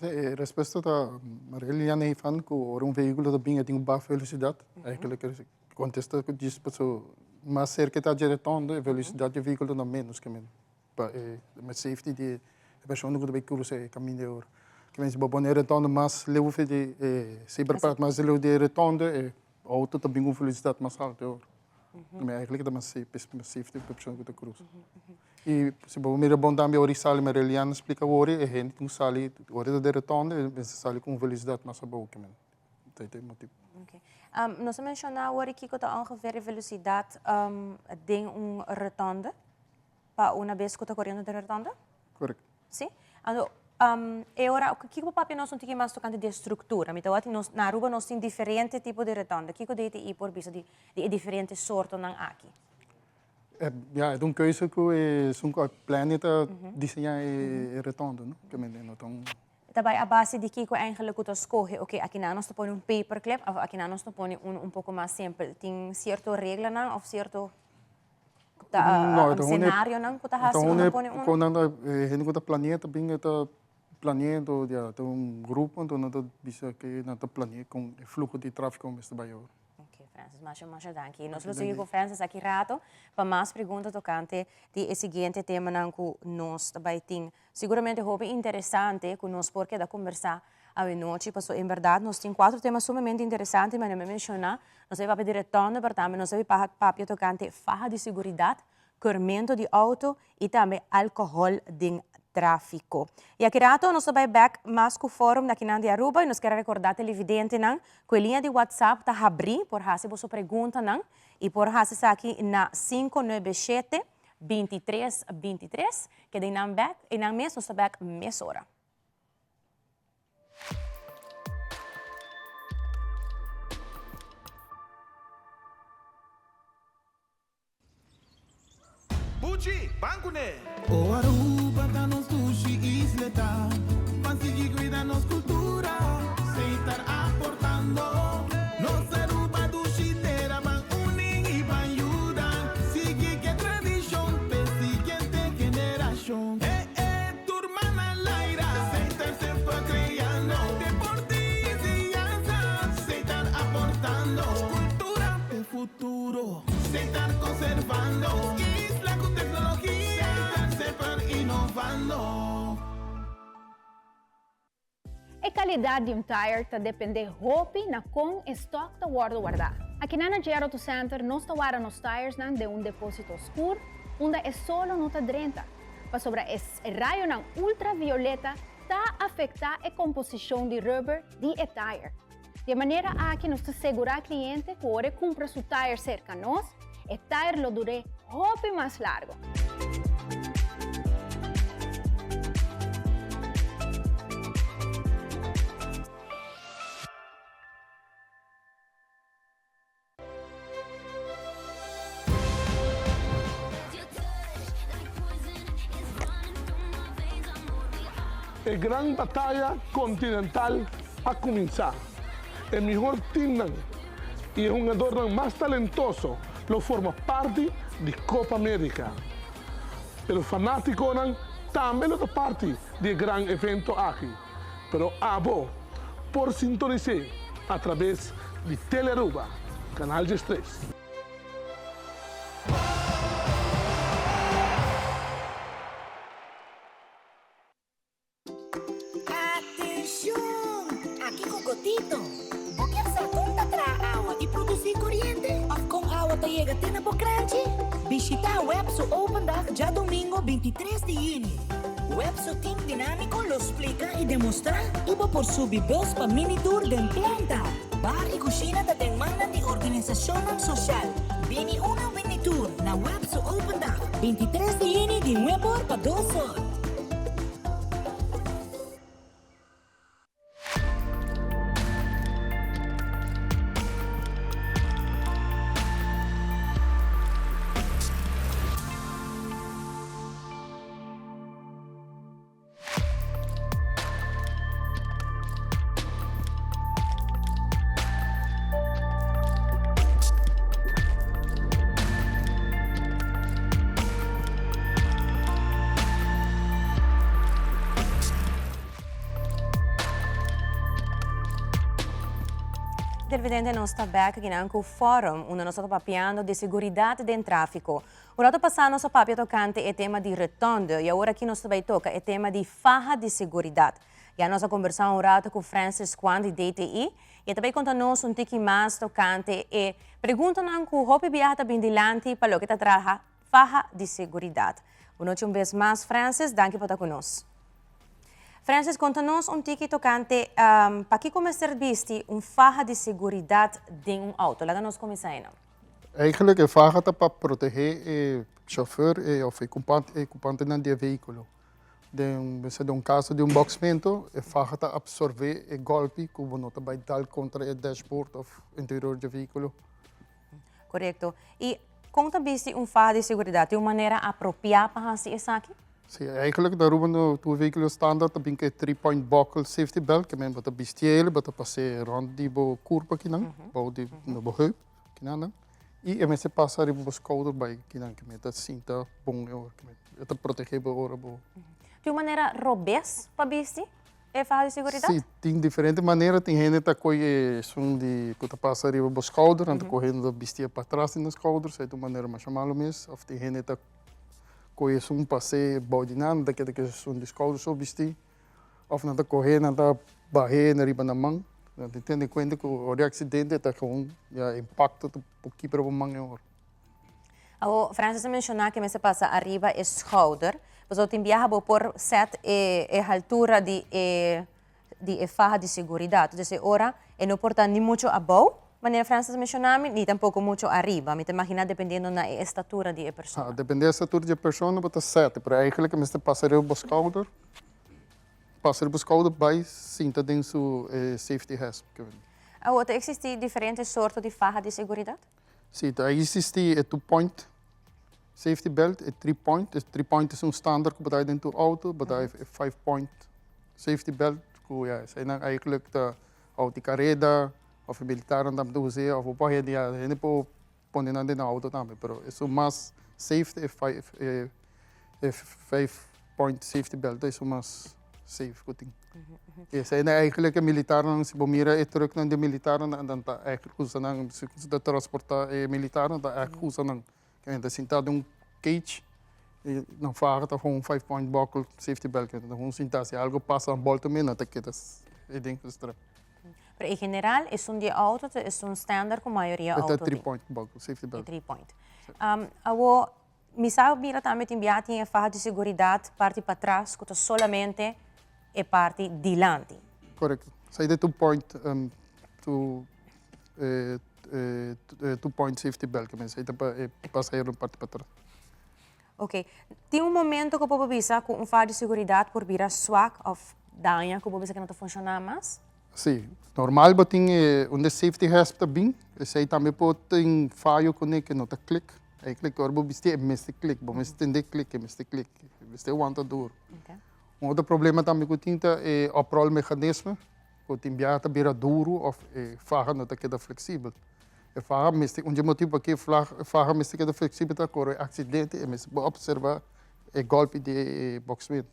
E respuesta ta, Maria Liliana ei fan cu ora un vehiculo ta bin e tin un baha velocidad, eigenlijk e contesta cu djis paso mas cerca e ta dje rotonde e velocidad di e vehiculo ta menos ke men pa e safety di e persona cu ta bay crusa e caminda e ora. Ke men si bo pone e rotonde mas leu di e zebrapad mas leu di e rotonde e auto ta bin cu un velocidad mas alto e ora. Eigenlijk ta mas safety pa e persona cu ta crusa. I si bo mira bon tambe ora i sali, ma Reliana a splika awor, e hende tin ku sali, ora ta den rotonda, e mester sali ku un velosidat mas abou ke men. Ta e motibu. Oké. Nos a menshoná awor kiko ta ongeveer e velosidat den un rotonda, pa una bes ku ta koriendo den rotonda? Korekto. Si? Anto, e ora, kiko bo papia nos un tiki mas tokante di e struktura? Mi ta wak nos, na Aruba nos tin diferente tipo di rotonda. Kiko DTI por bisa di e diferente sortonan aki? Ja, e ta un keuze ku esun ku a plania ta diseñá e rotonde, no? Ke men no ta un. Ta bai a base di kiko eigenlijk ku ta skohe, oke, akinan nos ta pone un paperclip òf akinan nos ta pone unu un poko mas simpel. Tin sierto reglanan òf sierto senarionan ku ta hasi ku nan pone unu? Kon nan ta, e hende ku ta plania ta bin e ta plania enton ya ta un grupo enton nan ta bisa ke nan ta plania kon e fluho di trafiko mester bai awor. Ok, Francis, masha, masha danki. Nos lo sigui ku Francis aki rato pa mas pregunta tokante di e siguiente temanan ku nos ta bai tin. Siguramente hopi interesante ku nos por keda kombersá awe nochi, pasobra en bèrdat nos tin kuatro tema sumamente interesante, manera mi a menshoná, nos a bai papia di retorno, pero tambe nos a bai papia tokante faha di siguridat, keurmento di auto y tambe alcohol den trafico. Y aki rato nos ta bay bek mas cu forum na kinan di Aruba y nos kier a recorda televidentenan cu e liña di WhatsApp ta habri por haci boso preguntanan y por haci esaki na 597 23 23. Keda eynan bek, eynan mes nos ta bek mesora. Buchi, ban kuné! O Aruba ta nos dushi isleta, ban sigui cuida nos cultura, Setar aportando. Nos Aruba dushi tera, ban uni y ban yuda, sigui ke tradicion p'e siguiente generacion. E e tur man al aire, Setar semper creando, deporte y enseñanza, Setar aportando, cultura p'e futuro. Setar conservando isla cu tecnologia. Setar semper innovando. E calidad di un tire ta depende hopi na con e stock ta wordo warda. Akinan na JR Auto Center nos ta warda nos tiresnan den un deposito scur unda e solo no ta drenta, pasobra e rayonan ultravioleta ta afecta e composicion di rubber di e tire. Di e manera aki nos ta segurá kliente ku ora e kumpra su tayer serka nos, e tayer lo dur'é hopi mas largu. E gran bataya continental a cuminsa. E mihor teamnan y e hungadornan mas talentoso lo forma parti di Copa America. Pero fanaticonan tambe lo ta parti di e gran evento aki. Pero abo por sintonis'é a traves di Telearuba, Canal 13. Atencion! Aki cu Gotito! Bo kier sa con ta traha awa y produci coriente? Of con awa ta yega te na bo kranchi? Bishita web su Open Dag djadomingo 23 di juni. Web su team dinamico lo splica y demostra y bo por subi bus pa mini tour den planta. Bar y cushina ta den mannan di organisacionnan social. Bini una mini tour na web su Open Dag, 23 di juni di nuebe or pa dos or. Televidente nos ta bek akinan ku Forum unda nos ta papiando di seguridat den trafiko. Un rato pasá nos a papia tokante e tema di rotonde i awor aki nos ta bai toka e tema di faha di seguridat. Ya nos a kombersá un rato ku Francis Kwan di DTI i e ta bai konta nos un tiki mas tokante e preguntanan ku hopi biaha ta bin dilanti pa loke ta traha faha di seguridat. Bo nochi un bes mas Francis, danki pa ta ku nos. Francis, konta nos un tiki tokante pakiko mester bisti un faha di seguridat den un outo. Laga nos kuminsá einan. Eigenlijk e faha ta pa protehé e chauffeur e òf e okupantenan di e vehíkulo. Den bisa den un kaso di un bòksmentu e faha ta apsorbé e gòlpi ku bo no ta bai dal kontra e dashboard òf interior di e vehíkulo. Korekto. I kon ta bisti un faha di seguridat? Tin un manera apropiá pa hasi esaki? Sí, eigenlijk na Aruba no tur vehíkulo standaard ta bin ku e three point buckle safety belt, ke men bo ta bisti el, bo ta pas'é rònt di bo kurpa kinan, bou di na bo heup kinan nan, i e mester pasa riba bo skouder bai kinan, ke men ta sinta bon e ora, ke men e ta protegé bo ora bo. Tin un manera robes pa bisti E faha di seguridat? Sí, tin diferente manera. Tin hende ta kohe esun di ku ta pasa riba bo skouder, nan ta kohe nan ta bistié patras di nan skouder, esei ta un manera masha malu mes. Òf tin hende ta kohe esun pas'é bou di nan, nan ta keda ku esun di skouder so bistí. Òf nan ta kohe nan ta bah'é riba nan man. Nan tin tene kuenta ku ora di aksidente ta gewoon ya impakto ta por kibra bo man e ora. Awor, Francis a menciona cu mester pasa ariba e schouder. Pasobra tin biaha bo por set e e haltura di e di e faha di seguridad. Dus e ora e no por ta ni mucho abou, manera Francis a menciona mi, ni tampoco mucho ariba. Mi ta imagina dependiendo na e estatura di e persona. Ha, depende e estatura di e persona bo ta set, pero eigenlijk e mester pasa riba bo schouder, pasa riba bo schouder bai sinta den su safety hasp. Awor, ta existi diferente sorto di faha di seguridad? Sí, ta existi e two point safety belt, e three point. E three point es un standaard ku bo ta hay den tur auto, bo ta hay e five point safety belt ku ya eseinan eigenlijk ta auto di kareda of e militarnan tambe ta us'é of bo por hende ya hende por pone nan den nan auto tambe, pero esun mas safe ta e five e five point safety belt ta esun mas safe ku tin. Esei nan eigenlijk e militarnan, si bo mira e trucknan di militarnan nan ta eigenlijk usa nan, si ta transporta e militarnan ta eigenlijk usa nan. Nan ta sinta den un cage i nan faha ta un five point buckle safety belt, nan ta gewoon sinta si algo pasa nan bolta mes nan ta keda den gestrem. Pero en general esun di e auto ta esun standaard ku mayoria auto tin. E ta three point buckle safety belt. E three point. Awor Mi sa mira tambe tin bia tin e faha di seguridat parti patras ku ta solamente e parti dilanti. Korekto. Esei ta e two point two two point safety belt ke men esei ta pa e pasahero parti patras. Ok. Tin un momento ku bo por bisa ku un faha di seguridat por bira swak òf daña ku bo bisa ku no ta funshoná mas? Sí, normal bo tin e unda e safety hasp ta bin, esei tambe por tin fayo kuné ke no ta klik. Eigenlijk ora bo bisti e mester klik, bo mester tende klik, e mester klik, e mester wanta duro. Un otro problema tambe ku tin ta e oprol mechanisme, ku tin biaha ta bira duro òf e faha no ta keda fleksibel. E faha mester, un dje motibu pakiko e faha mester keda fleksibel ta ku ora e aksidente e mester por opserva e gòlpi di e bokswind.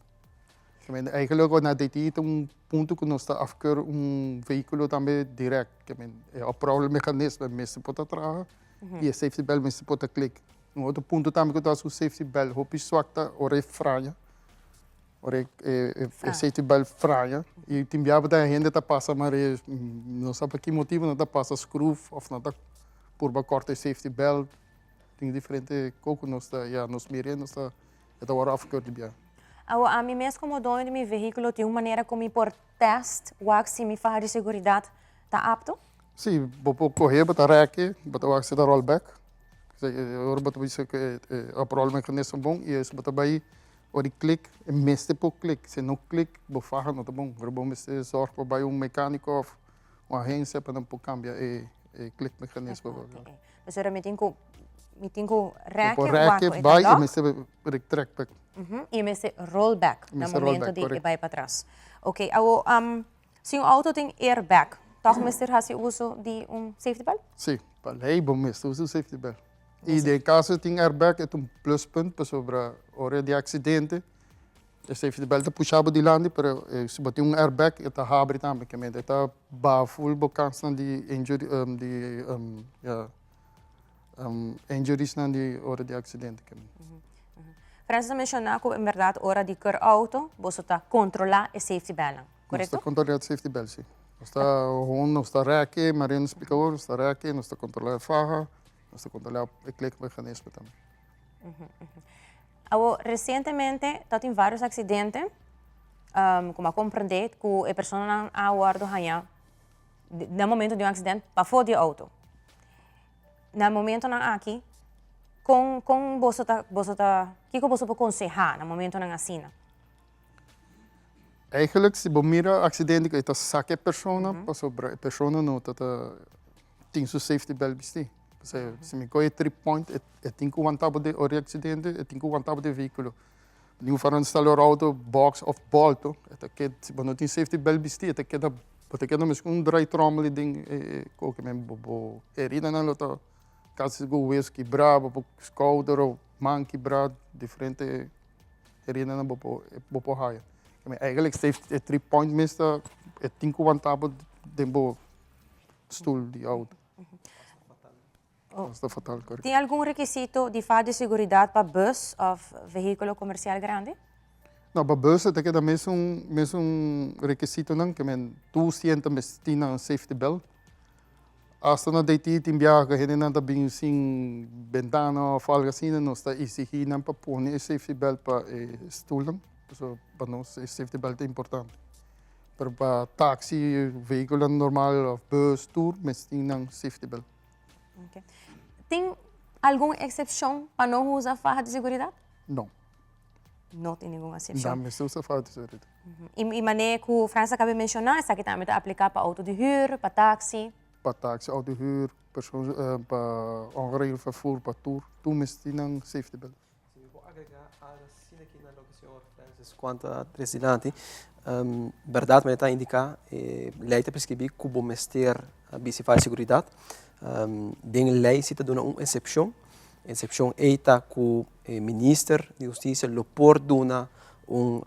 Eigenlijk na DTI ta un punto ku nos ta afkeur un vehíkulo tambe dirèkt. E oprol mechanisme mester por ta traha i e safety belt mester por ta klik. Un otro punto tambe ku ta hasi un safety belt hopi swak ta ora e fraña, ora e safety belt fraña i tin bia bo ta hende ta pasa mare no sa pa ki motibu nan ta pasa skruf òf nan ta purba kòrta e safety belt. Tin diferente kos ku nos ta ya nos mira nos ta e ta wòrdu afkeurd di bia. Awor ami mes komo doño di mi vehíkulo tin un manera ku mi por tèst wak si mi faha di seguridat ta apto? Sí, bo por kohe, bo ta rèk, bo ta wak si ta roll back. Ora bo ta bisa ku e oprol mechanism bon i bo ta bai ora di klik, e mester por klik. Si no klik, bo faha no ta bon. Ora bo mester zòrg pa bai un mekániko òf un agensia pa nan por kambia e klik mechanism. Dus ora mi tin ku mi tin ku rèk, Bo por rèk, bai i mester retrek bek. I e mester roll back na momento di e bai patras. Oké, awor Si un auto tin airbag, tòg mester hasi uso di un safety belt? Sí, pa lei bo mester usa un safety belt. I den kaso tin airbag e ta un pluspunt pasobra ora di aksidente. E safety belt ta pusha bo dilanti, pero si bo tin un airbag e ta habri tambe, ke mente e ta baha ful bo kansnan di injury, di ya, injuriesnan di ora di aksidente. Francis a menshoná ku en bèrdat ora di kùr outo boso ta kontrolá e safety beltnan, korekto? Nos ta kontrolá e safety belt, si. Nos ta hon, nos ta rèk, Mariano splika awor, nos ta rèk, nos ta kontrolá e faha, nos ta kontrolá e klikmeganisme tambe. Awor, resientemente ta tin vários aksidente ku mi a komprendé ku e personanan a wòrdu hañá na momento di un aksident pafó di e outo. Na momentonan aki, kon kon boso ta boso ta kiko boso por konsehá na momentonan asina? Eigenlijk si bo mira aksidente ku e ta saka e persona pasobra e persona no ta ta tin su safety belt bistí. Pasobra si mi kohe three point e tin ku wanta bo den ora di aksidente e tin ku wanta bo den vehíkulo. Ni un fara stalo auto box of bolto e ta keda si bo no tin safety belt bistí e ta keda bo ta keda mes ku un draai trommel den e koke men bo bo heridanan lo ta kasi ku wesu kibrá bo por skouder of man kibrá diferente heridanan bo por bo por haya. Eigenlijk safety e three point mes ta e tin ku wanta bo den bo stoel di auto. Hasta fatal, correcto. Tin algun rekisito di faha di seguridat pa bus of vehíkulo komersial grandi? No, pa bus e ta keda mesun mesun rekisitonan ke men tur sienta mester tin nan safety belt. Hasta na DT tin biaha ku hendenan ta bin sin bentana of algo asina nos ta exigí nan pa pone e safety belt pa e stulnan pasobra pa nos e safety belt ta importante. Pero pa taxi, vehíkulonan normal of bus tur mester tin nan safety belt. Okay. Tin algun eksepshon pa no usa faha di seguridat? No. No tin ningun eksepshon. No mester usa faha di seguridat. I manera ku Frans a kaba di menshoná, esaki tambe ta apliká pa outo di hür, pa taxi. Pa taxi, outo di hür, persoon, pa ongeregeld vervoer, pa tur. Tur mester tin nan safety belt. Si mi por agrega algo asina aki na loke señor Francis Kwan ta trece dilanti, berdad manera ta indica e ley ta prescribi cu bo mester bisti faha di seguridad. Den ley si ta duna un excepcion, excepcion ey ta cu e minister di husticia lo por duna un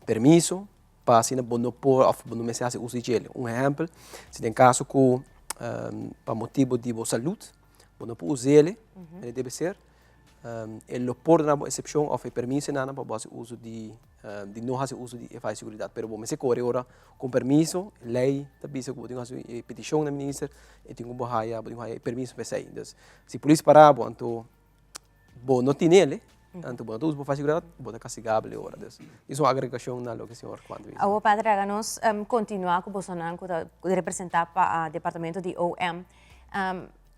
permiso pa asina bo no por of bo no mester haci uso di djele. Un ehempel, si den caso cu pa motibo di bo salud bo no por usele, debe ser. E lo por duna bo excepcion of e permiso nan pa bo haci uso di di no haci uso di e faha di seguridad pero bo mester core ora con permiso ley ta bisa cu bo tin cu haci e peticion na minister y tin cu bo haya bo tin cu haya e permiso pa esey dus si polis para bo anto bo no tinele anto bo no ta usa bo faha di seguridad bo ta castigabel e ora dus es un agregacion na loke señor Juan ta bisa. Awor padre laga nos continua cu bosonan cu ta representa pa departamento di OM.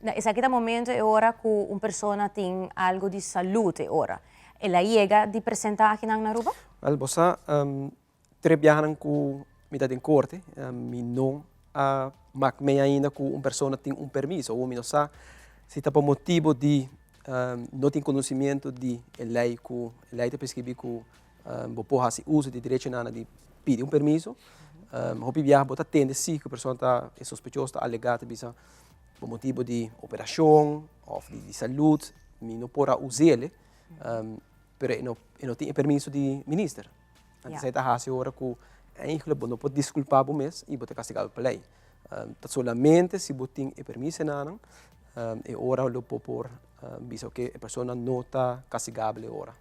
Na esaki ta momento e ora cu un persona tin algo di salud e ora. El a yega di presenta akinan na Aruba? Wel, bo sa, tres biahanan cu mi ta den corte, mi no a mak mee ainda cu un persona tin un permiso. Awor mi no sa si ta pa motibo di no tin conocimiento di e ley cu e ley ta prescribi cu bo por haci uso di derechonan di pidi un permiso. Hopi biaha bo ta tende si cu e persona ta, e sospechoso ta alega ta bisa, Pa motibu di operashon òf di salud mi no por a us'el, pero e no e no tin e permiso di minister. Anto esei ta hasi ora ku eigenlijk bo no por diskulpá bo mes i bo ta kastigá pa lei. Ta solamente si bo tin e permisonan e ora lo bo por bisa oke e persona no ta kastigabel e ora.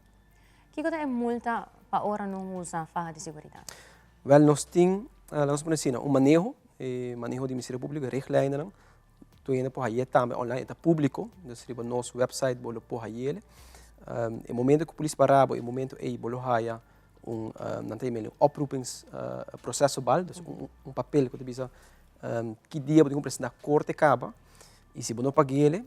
Kiko ta e multa pa ora no usa faha di seguridat? Wèl nos tin, laga nos pone asina, un maneho, e maneho di Ministerio Públiko, e richtlijnennan, tur hende por hañ'é tambe online, e ta públiko, dus riba nos wèpsait bo lo por hañ'é. E momento ku polis para bo, e momento ei bo lo haya un, nan ta yama el un oproepingsproces-verbaal, dus un papel ku ta bisa ki dia bo tin ku presentá korte kaba, i si bo no pag'é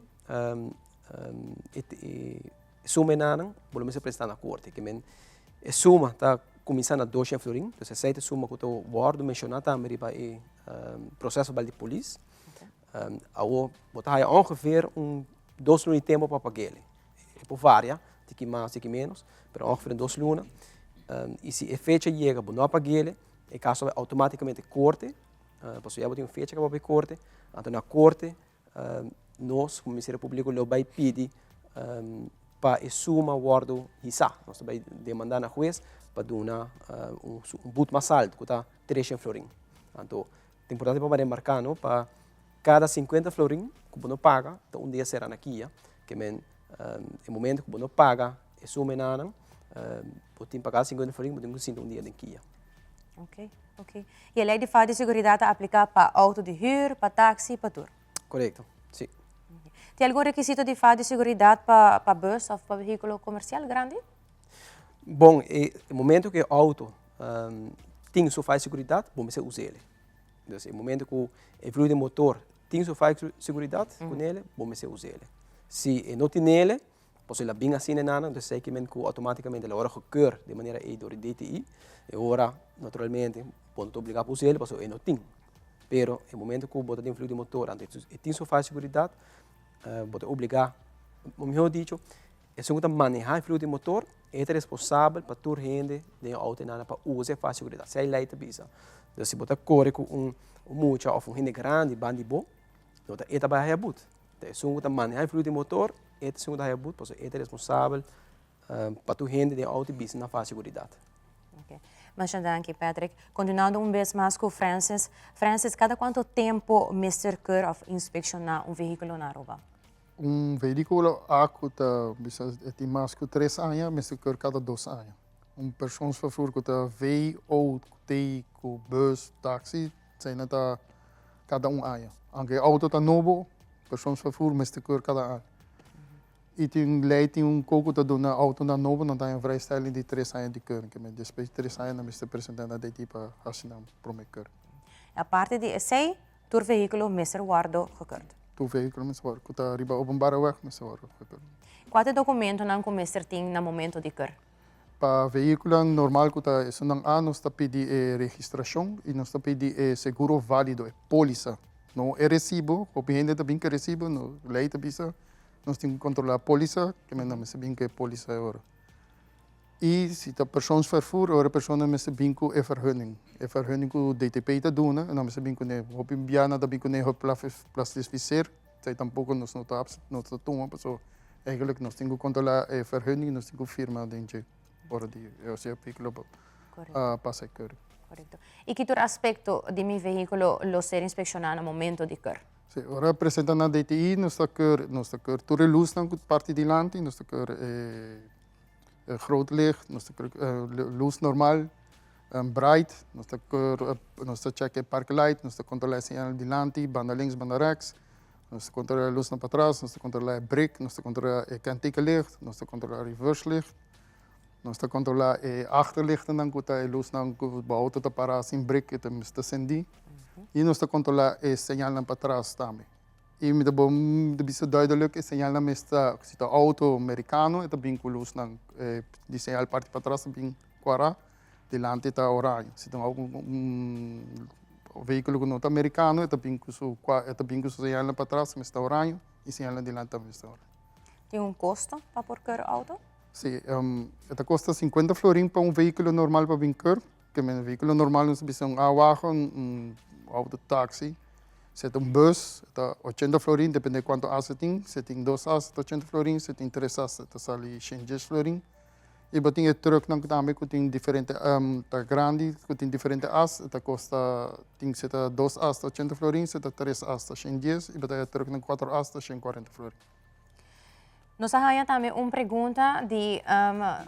e suma enanan bo lo mester presentá na korte. Ke men e suma ta kuminsá na doshen florin, dus esei ta e suma ku ta wòrdu menshoná tambe riba e proseso bal di polis. Awor bo ta haya ongeveer un dos luna di tempu pa pag'el. E por varia, tiki mas, tiki ménos, pero ongeveer un dos luna. I si e fecha yega bo no a pag'el, e kaso ta bai outomátikamente korte, pasobra ya bo tin un fecha kaba pa e korte, anto na korte Nos como Ministerio Publico lo bay pidi pa e suma wordo hisa. Nos ta bay demanda na huez pa duna un but mas alto ku ta 300 florin. Anto ta importante pa remarká no pa kada 50 florin ku bo no paga ta un dia sera na kia ke men e momento ku bo no paga e suma enanan bo tin pa kada 50 florin bo tin ku sinta un dia den kia. Ok, ok. I e lei di falta di seguridat ta apliká pa outo di hür, pa taksi, pa tur? Korekto, si. Tin algun rekisito di falta di seguridat pa pa bus òf pa vehíkulo komersial grandi? Bon, e momento ku e outo tin su falta di seguridat, bo mester us'el. Dus e momento ku e vloei di motor tin su falta di seguridat ku nele, bo mester us'el. Si e no tin ele, pasobra el a bin asina nan, entonces esei kimen ku outomaticamente el a wòrdu gekeur di manera ei dor di DTI, e ora naturalmente bo no ta obligá pa us'el pasobra e no tin. Pero e momento ku bo ta den vloei di motor anto e tin su falta di seguridat, bo ta obligá, o mihor dicho, esun ku ta manehá e vloei di motor e ta responsabel pa tur hende den e outo einan pa usa e falta di seguridat. Esei lei ta bisa. Entonces si bo ta kore ku un mucha òf un hende grandi banda di bo, no ta e ta bai haya but. Ta esun ku ta manehá e vloei di motor, e ta esun ku ta haya but pasobra e ta responsabel pa tur hende den e outo bisa nan falta di seguridat. Ok. Masha danki, Patrick. Continuando un bes mas cu Francis. Francis, cada cuanto tempo mester keur of inspecciona un vehiculo na Aruba? Un vehiculo a cu ta bisa e tin mas cu tres aña mester keur cada dos aña. Un persoonsvervoer cu ta V, O, T cu bus, taxi, eseynan ta cada un aña. Aunke e auto ta nobo, persoonsvervoer mester keur cada aña. I tin lei tin un koko ta duna autonan nobo nan ta haña vrijstelling di tres aña di keuring. Ke men despues di tres aña nan mester presenta na DTI pa hasi nan prome keuring. Aparte di esei, tur vehíkulo mester wòrdu gekeurd. Tur vehíkulo mester wòrdu, ku ta riba openbare weg mester wòrdu gekeurd. Kua ta e dokumentonan ku mester tin na momento di keur? Pa vehíkulonan normal ku ta esunnan A nos ta pidi e registrashon i nos ta pidi e seguro válido, e pólisa. No e resibo, hopi hende ta bin ku e resibo, no, lei ta bisa Nos tin ku kontrolá pólisa, ke men nan mester bin ku e pólisa e ora. I si ta persoonsvervoer, e ora e persona mester bin ku e vergunning. E vergunning ku DTP ta duna, nan mester bin kuné. Hopi bia nan ta bin kuné geplastifiseer, esei tampoko nos no ta no ta tuma, pasobra eigenlijk nos tin ku kontrolá e vergunning i nos tin ku firma den dje ora di e vehíkulo pasa e keuring. Korekto. I ki tur aspekto di mi vehíkulo lo ser inspekshoná na momento di keur? Sí, ora presenta na DTI nos ta keur, nos ta keur tur e lusnan ku parti dilanti, nos ta keur e e groot licht, nos ta keur lus normal, bright, nos ta keur nos ta check e park light, nos ta kontrola e señal dilanti, banda links, banda rechts, nos ta kontrola e lusnan patras, nos ta kontrola e brek, nos ta kontrola e kentekenlicht, nos ta kontrola reverse licht, nos ta kontrola e achterlichtennan ku ta e lusnan ku bo outo ta para sin brek e ta mester sendí. I nos ta kontrolá e señalnan patras tambe. I mi ta bon mi ta bisa duidelijk e señalnan mester ta, si ta outo merikano e ta bin ku lusnan di señal parti patras ta bin kòrá, dilanti ta oraño. Si ta un vehíkulo ku no ta merikano e ta bin ku su e ta bin ku su señalnan patras mester ta oraño i señalnan dilanti tambe mester ta oraño. Tin un kosto pa por keur outo? Si, e ta kosta sinkuenta florin pa un vehíkulo normal pa bin keur. Ke men vehíkulo normal nos ta bisa un A-wagen, un auto taxi. Si ta un bus e ta ochenta florin, depende kuantu as e tin. Si tin dos as e ta ochenta florin, si tin tres as e ta sali shen dies florin. I bo tin e trùknan tambe ku tin diferente ta grandi ku tin diferente as e ta kosta tin si ta dos as ta ochenta florin, si ta tres as ta shen dies i bo ta e trùknan kuater as ta shen kuarenta florin. Nos a haña tambe un pregunta di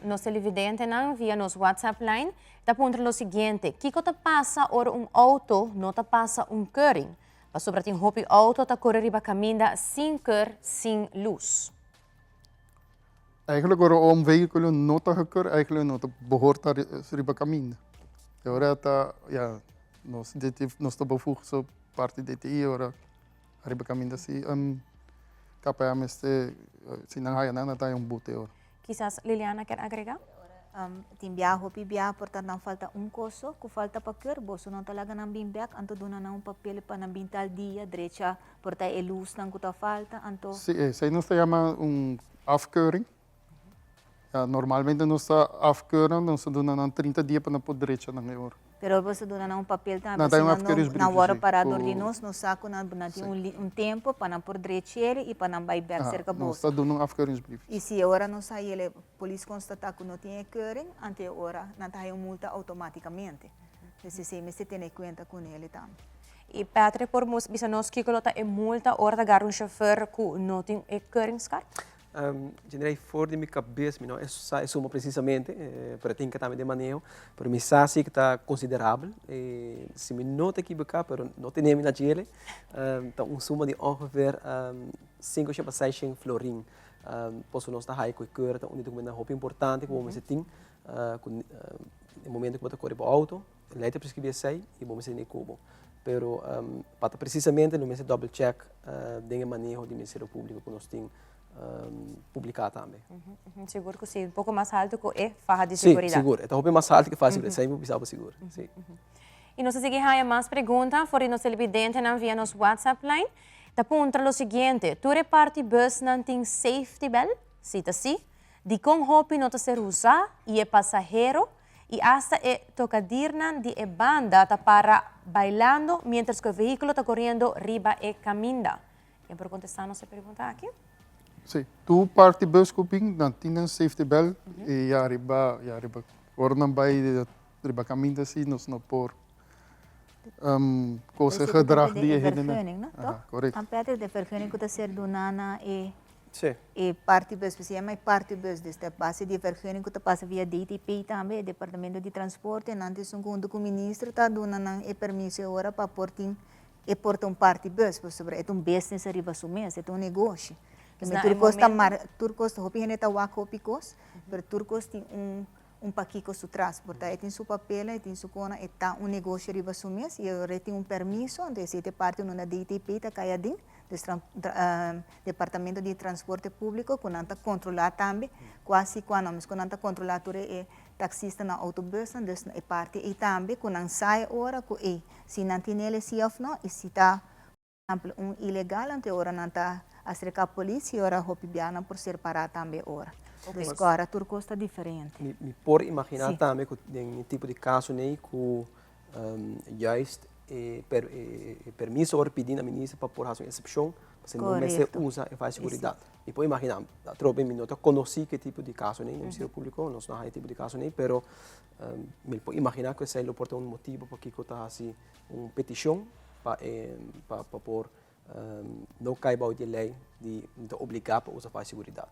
nos televidentenan via nos WhatsApp line. Ta puntra lo siguiente, Kiko ta pasa ora un auto no ta pasa un keuring? Pasobra tin hopi auto ta kore riba kaminda sin keur, sin lus. Eigenlijk ora un vehículo no ta gekeur, eigenlijk no ta behoort ta riba kaminda. E ora ta, ya, nos nos ta bevoegd so parti DTI ora Ariba caminda si KPA mester, si nan haya nan, nan ta haya un boete ora. Kisas Liliana kier agrega? Tin bia hopi bia por ta nan falta un cos so cu falta pa keur, boso no ta laga nan bin bek, anto duna nan un papel pa nan bin tal dia drecha por ta e luznan cu ta falta, anto. Si, esey nos ta yama un afkeuring. Ya, normalmente nos ta afkeuren, nos ta duna nan 30 dia pa nan por drecha nan e ora. Pero boso duna nan un papel tambe, Nan ta un si nan no afkeuringsbriefje, nan wòrdu sí, pará dor di ku nos, nos sa ku nan nan tin Sí. un li un tempu pa nan por drech'é i pa nan bai bèk Aha, serka nos boso. ta duna un afkeuringsbriefje. I si e ora nos haña el e polis konstatá ku no tin e keuring, ante e ora nan ta haña un multa outomátikamente. Dus esei mester tene kuenta kuné tambe. I Patrick por mus bisa nos kiko lo ta e multa ora ta gara un chauffeur ku no tin e keuringskaart? Generei for di mi kabes mi no sa e suma presisamente, pero e tin ke tambe den maneho, pero mi sa si ku ta konsiderabel, si mi no ta ekiboká pero no tene mi na djele, ta un suma di ongeveer 500 pa 600 florin. Pasobra nos ta haya ku e keur ta un di dokumentonan hopi importante ku bo mester tin ku e momento ku bo ta kore bo outo, Lei ta prescribi esei y bo mester tene cubo. Pero pa ta precisamente lo mester double check den e maneho di Ministerio Publico cu nos tin publica tambe. Sigur cu si, un poco mas halto cu e faha di seguridad. Si, sigur. E ta hopi mas halto cu e faha di seguridad, esei mi por bisa bo sigur, si. Y nos ta sigui haya mas pregunta for di nos televidentenan via nos WhatsApp line. Ta puntra lo siguiente, tur e parti busnan tin safety bell? Si ta si, dicon hopi no ta ser usa y e pasahero y hasta e tocadirnan di e banda ta para bailando mientras cu e vehiculo ta coriendo riba e caminda. Ken por contesta nos e pregunta aki? Sí, tur parti bus cu bin nan tin nan safety bell y ya riba ya riba ora nan bay riba caminda si nos no por cose gedrag di e hendenan. Vergunning, no? Aha, correcto. Aan Patrick, de vergunning cu ta ser duna na e Sí. E partibus, pues yama e partibus, dus ta base di e vergunning ku ta pasa via DTP tambe, e Departamento di Transporte, nan ta esun ku huntu ku minister ta duna nan e permiso e ora pa por tin e por ta un partibus, pasobra e ta un business ariba su mes, e ta un negoshi. Dus na Tur e kos ta momento. mar, tur kos, hopi hende ta wak hopi kos, pero tur kos tin un un pakiko su tras, por ta e tin su papelnan, e tin su kona, e ta un negoshi riba su mes y e ora e tin un permiso, anto esei ta e parti unda DTP ta kai adin, dus Departamento di Transporte Publico ku nan ta kontrolá tambe kua si kua no, mesku nan ta kontrolá tur e taksistanan, outobusnan, dus e parti ei tambe ku nan sa e ora ku ei si nan tin el si òf no y si ta por ehempel un ilegal anto e ora nan ta aserká polis y ora hopi bia nan por ser pará tambe e ora. Dus kòrda tur kos ta diferente. Mi por imaginá tambe ku den e tipo di kaso nei ku Juist e permiso ora pidi na minister pa por haci un excepcion, pasobra no mester usa e faya seguridad. Mi por imagina, atrobe mi no ta conoci ke tipo di caso nei, Ministerio Publico nos no haya tipo di caso nei, pero mi por imagina cu esey lo por ta un motibo pakico ta haci un peticion pa pa por no cay bao di e ley di ta obliga pa usa faya seguridad.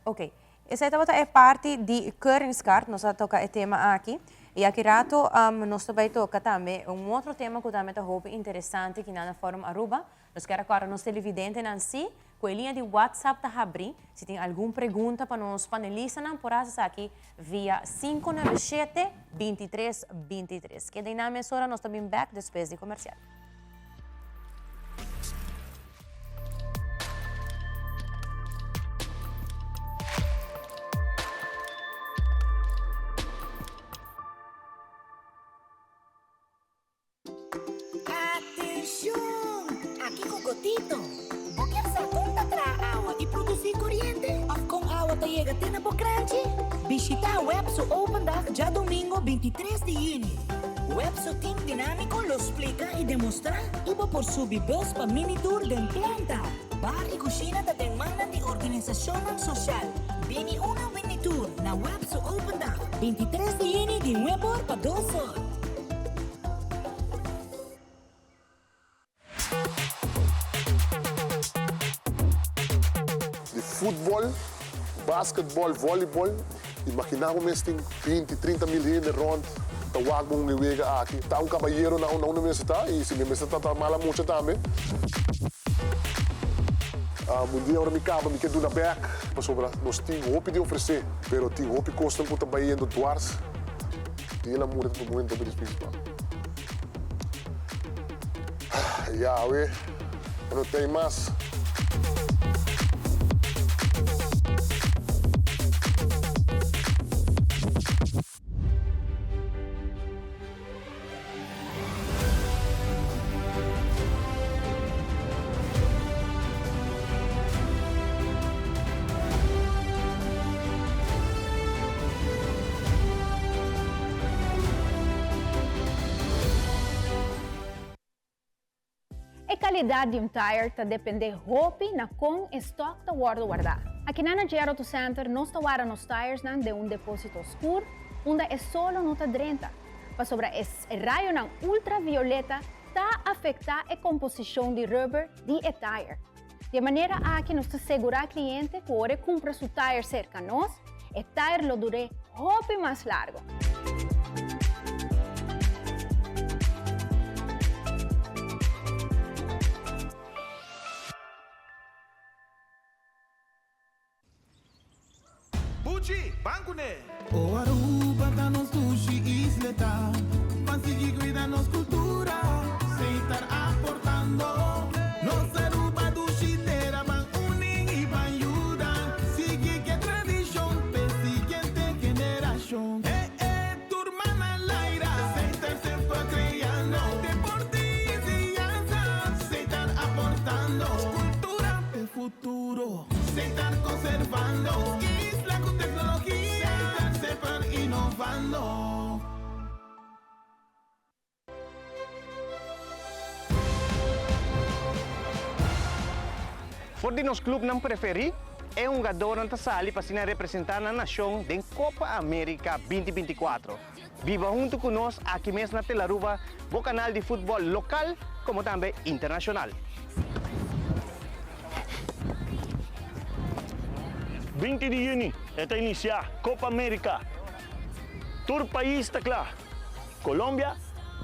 Ok, esei tabata e parti di keuringskaart, nos a toka e tema aki. I aki rato nos ta bai toka tambe un otro tema ku tambe ta hopi interesante kinan na Forum Aruba. Nos kier a kòrda nos televidentenan si ku e liña di WhatsApp ta habrí. Si tin algun pregunta pa nos panelistanan por hasi esaki via 597 23 23. Keda einan mesora, nos ta bin bèk despues di komersial. Atencion! Aki cu Gotito. Bo kier sa con ta traha awa y produci coriente? Of con awa ta yega te na bo kranchi? Bishita web su open dag djadomingo 23 di juni. Web su team dinámiko lo splika i demostrá i bo por subi bus pa mini tour den planta. Bar i kushina ta den mannan di organisashonnan soshal. Bini una mini tour na Web su Open Dag, 23 di yüni di nuebe or pa dos or. Di futbol, basketbol, volleyball, imagina bo mes tin 20, 30 mil hende rond ta wak bo un e wega aki. Ta un cabayero na unda mester ta y si mi mester ta ta mala mucha tambe. Un dia ora mi caba mi ke duna bek pasobra nos tin hopi di ofrece pero tin hopi cosnan cu ta bayendo dwars. Tin el a muri ta momento hopi dificil pa. Yahweh, no ta ei mas. E calidad di un tire ta depende hopi na con e stock ta wordo warda. Aki na Nager Auto Center nos ta warda nos tiresnan den un deposito scur unda e solo no ta drenta, pasobra e rayonan ultravioleta ta afecta e composicion di rubber di e tire. Di e manera aki nos ta segura cliente cu ora e cumpra su tire cerca nos, e tire lo dur'é hopi mas largo. Buchi, ban kuné! O Aruba ta nos dushi isleta, ban sigui cuida nos cultura, Setar aportando. Nos Aruba dushi tera, ban uni y ban yuda, sigui ke tradicion p'e siguiente generacion. E e tur man al aire, Setar semper creando, deporte y enseñanza, Setar aportando, cultura p'e futuro. Setar conservando isla cu tecnologia. Setar semper innovando. For di nos clubnan preferi, e hungadornan ta sali pa asina representa nan nacion den Copa America 2024. Biba hunto cu nos aki mes na Telaruba, bo canal di futbol local como tambe internacional. 20 di juni e ta inicia Copa America. Tur pais ta cla. Colombia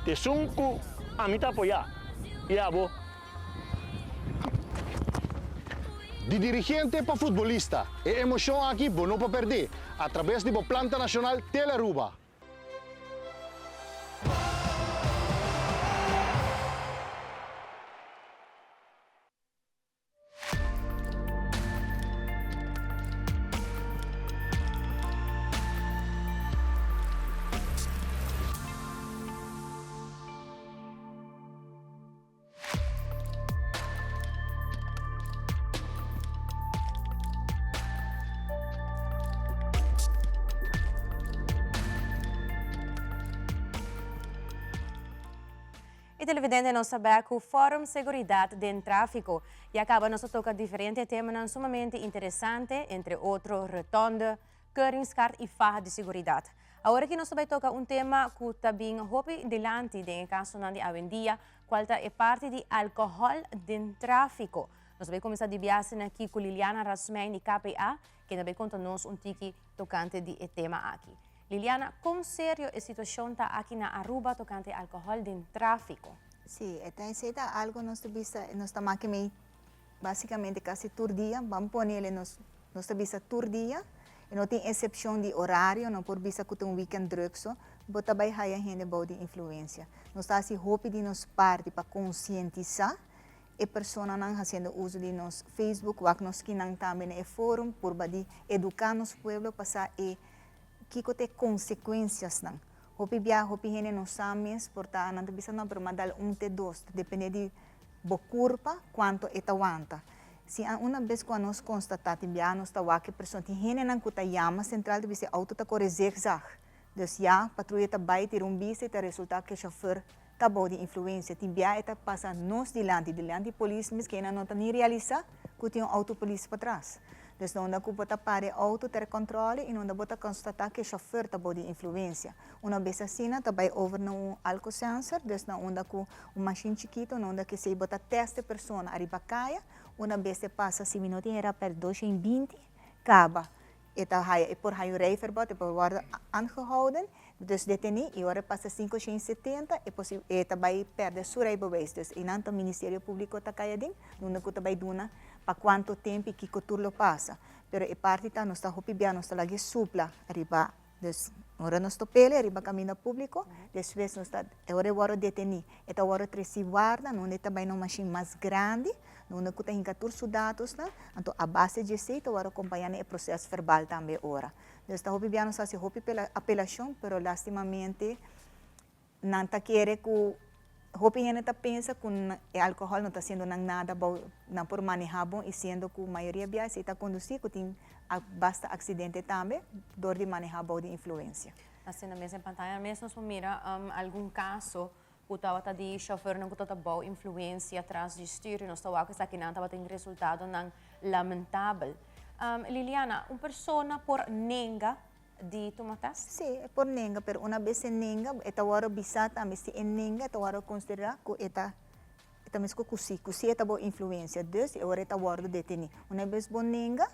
ta esun cu ami ta apoya y abo. Di dirigente pa futbolista, e emocion aki bo no por perde a traves di bo planta nacional Telearuba. E televidente nos ta bek ku Forum Seguridad den Tráfiko. Ya kaba nos a toka diferente temanan sumamente interesante, entre otro rotonde, keuringskaart i faha di seguridat. Awor aki nos ta bai toka un tema ku ta bin hopi dilanti den e kasonan di awendia, kual ta e parti di alkohòl den tráfiko. Nos ta bai kuminsá di biaha aki ku Liliana Rasmijn di KPA, ken ta bai konta nos un tiki tokante di e tema aki. Liliana, kon serio e situashon ta aki na Aruba tokante alkohòl den tráfiko? Sí, e ta esei ta algo nos ta bisa, nos ta maki mei Básicamente casi tur dia, ban ponele nos nos ta bisa tur dia, e no tin excepcion di horario, no por bisa cu ta un weekend druk so, bo ta bay haya hende bou di influencia. Nos ta haci hopi di nos parti pa concientisa e personanan haciendo uso di nos Facebook, wak nos kinan tambe na e forum, purba di educa nos pueblo pa sa e kico ta e consecuenciasnan. Hopi bia hopi hende no sa mes, por ta nan ta bisa no, pero m'a dal un te dos, ta depende di bo kurpa kuantu e ta wanta. Si a una bes ku anos konstatá tin bia nos ta wak e persona, tin hendenan ku ta yama sentral ta bisa e outo ta kore zigzag. Dus ya patruya ta bai tira un bista i ta resultá ku e shofèr ta bou di influensia. Tin bia e ta pasa nos dilanti, dilanti polis mes ku nan no ta ni realisá ku tin un outo polis patras. Dus na unda ku bo ta para e outo ta rekontròle i na unda bo ta konstatá ku e shofèr ta bou di influensia. Una bes asina ta bai over na un alkosensor, dus na unda ku un mashin chikito, na unda ku esei bo ta tèst e persona ariba kaya, una bes e pasa si mi no tin e rapèrt 220, kaba e ta haya, e por haya un rijverbod, e por wòrdu aangehouden, dus detení, i ora e pasa 570 e posi e ta bai pèrdè su rijbewijs. Dus einan ta Ministerio Públiko ta kai aden, na unda ku ta bai duna pa kuantu tempu i kiko tur lo pasa. Pero e parti ta nos ta hopi bia nos ta laga e supla riba. Dus, ora nos top'el riba kaminda públiko, despues nos ta, e ora e wòrdu detení, e ta wòrdu tresí warda, na unda e ta bai na un mashin mas grandi, na unda ku ta hinka tur su datosnan, anto a base di esei ta wòrdu akompañá na e proses verbal tambe e ora. Dus ta hopi bia nos hasi hopi apelashon, pero lastimamente Nan ta kere ku hopi hende ta pensa ku e alkohòl no ta hasiendo nan nada bou, nan por manehá bon i siendo ku mayoria biaha esei ta kondusí ku tin basta aksidente tambe dor di manehá bou di influensia. Asina mes en pantaya mes nos por mira algun kaso. Ku tabata di shofèrnan ku tabata bou influensia tras di stür i nos ta wak esakinan tabatin resultadonan lamentabel. Liliana, un persona por nenga di tuma tèst? Sí, e por nenga, pero una bes e nenga, e ta wòrdu bisá tambe. Si e nenga, e ta wòrdu konsiderá ku e ta e ta meskos ku sí, ku sí e ta bou influensia. Dus e ora e ta wòrdu detení. Una bes bo nenga,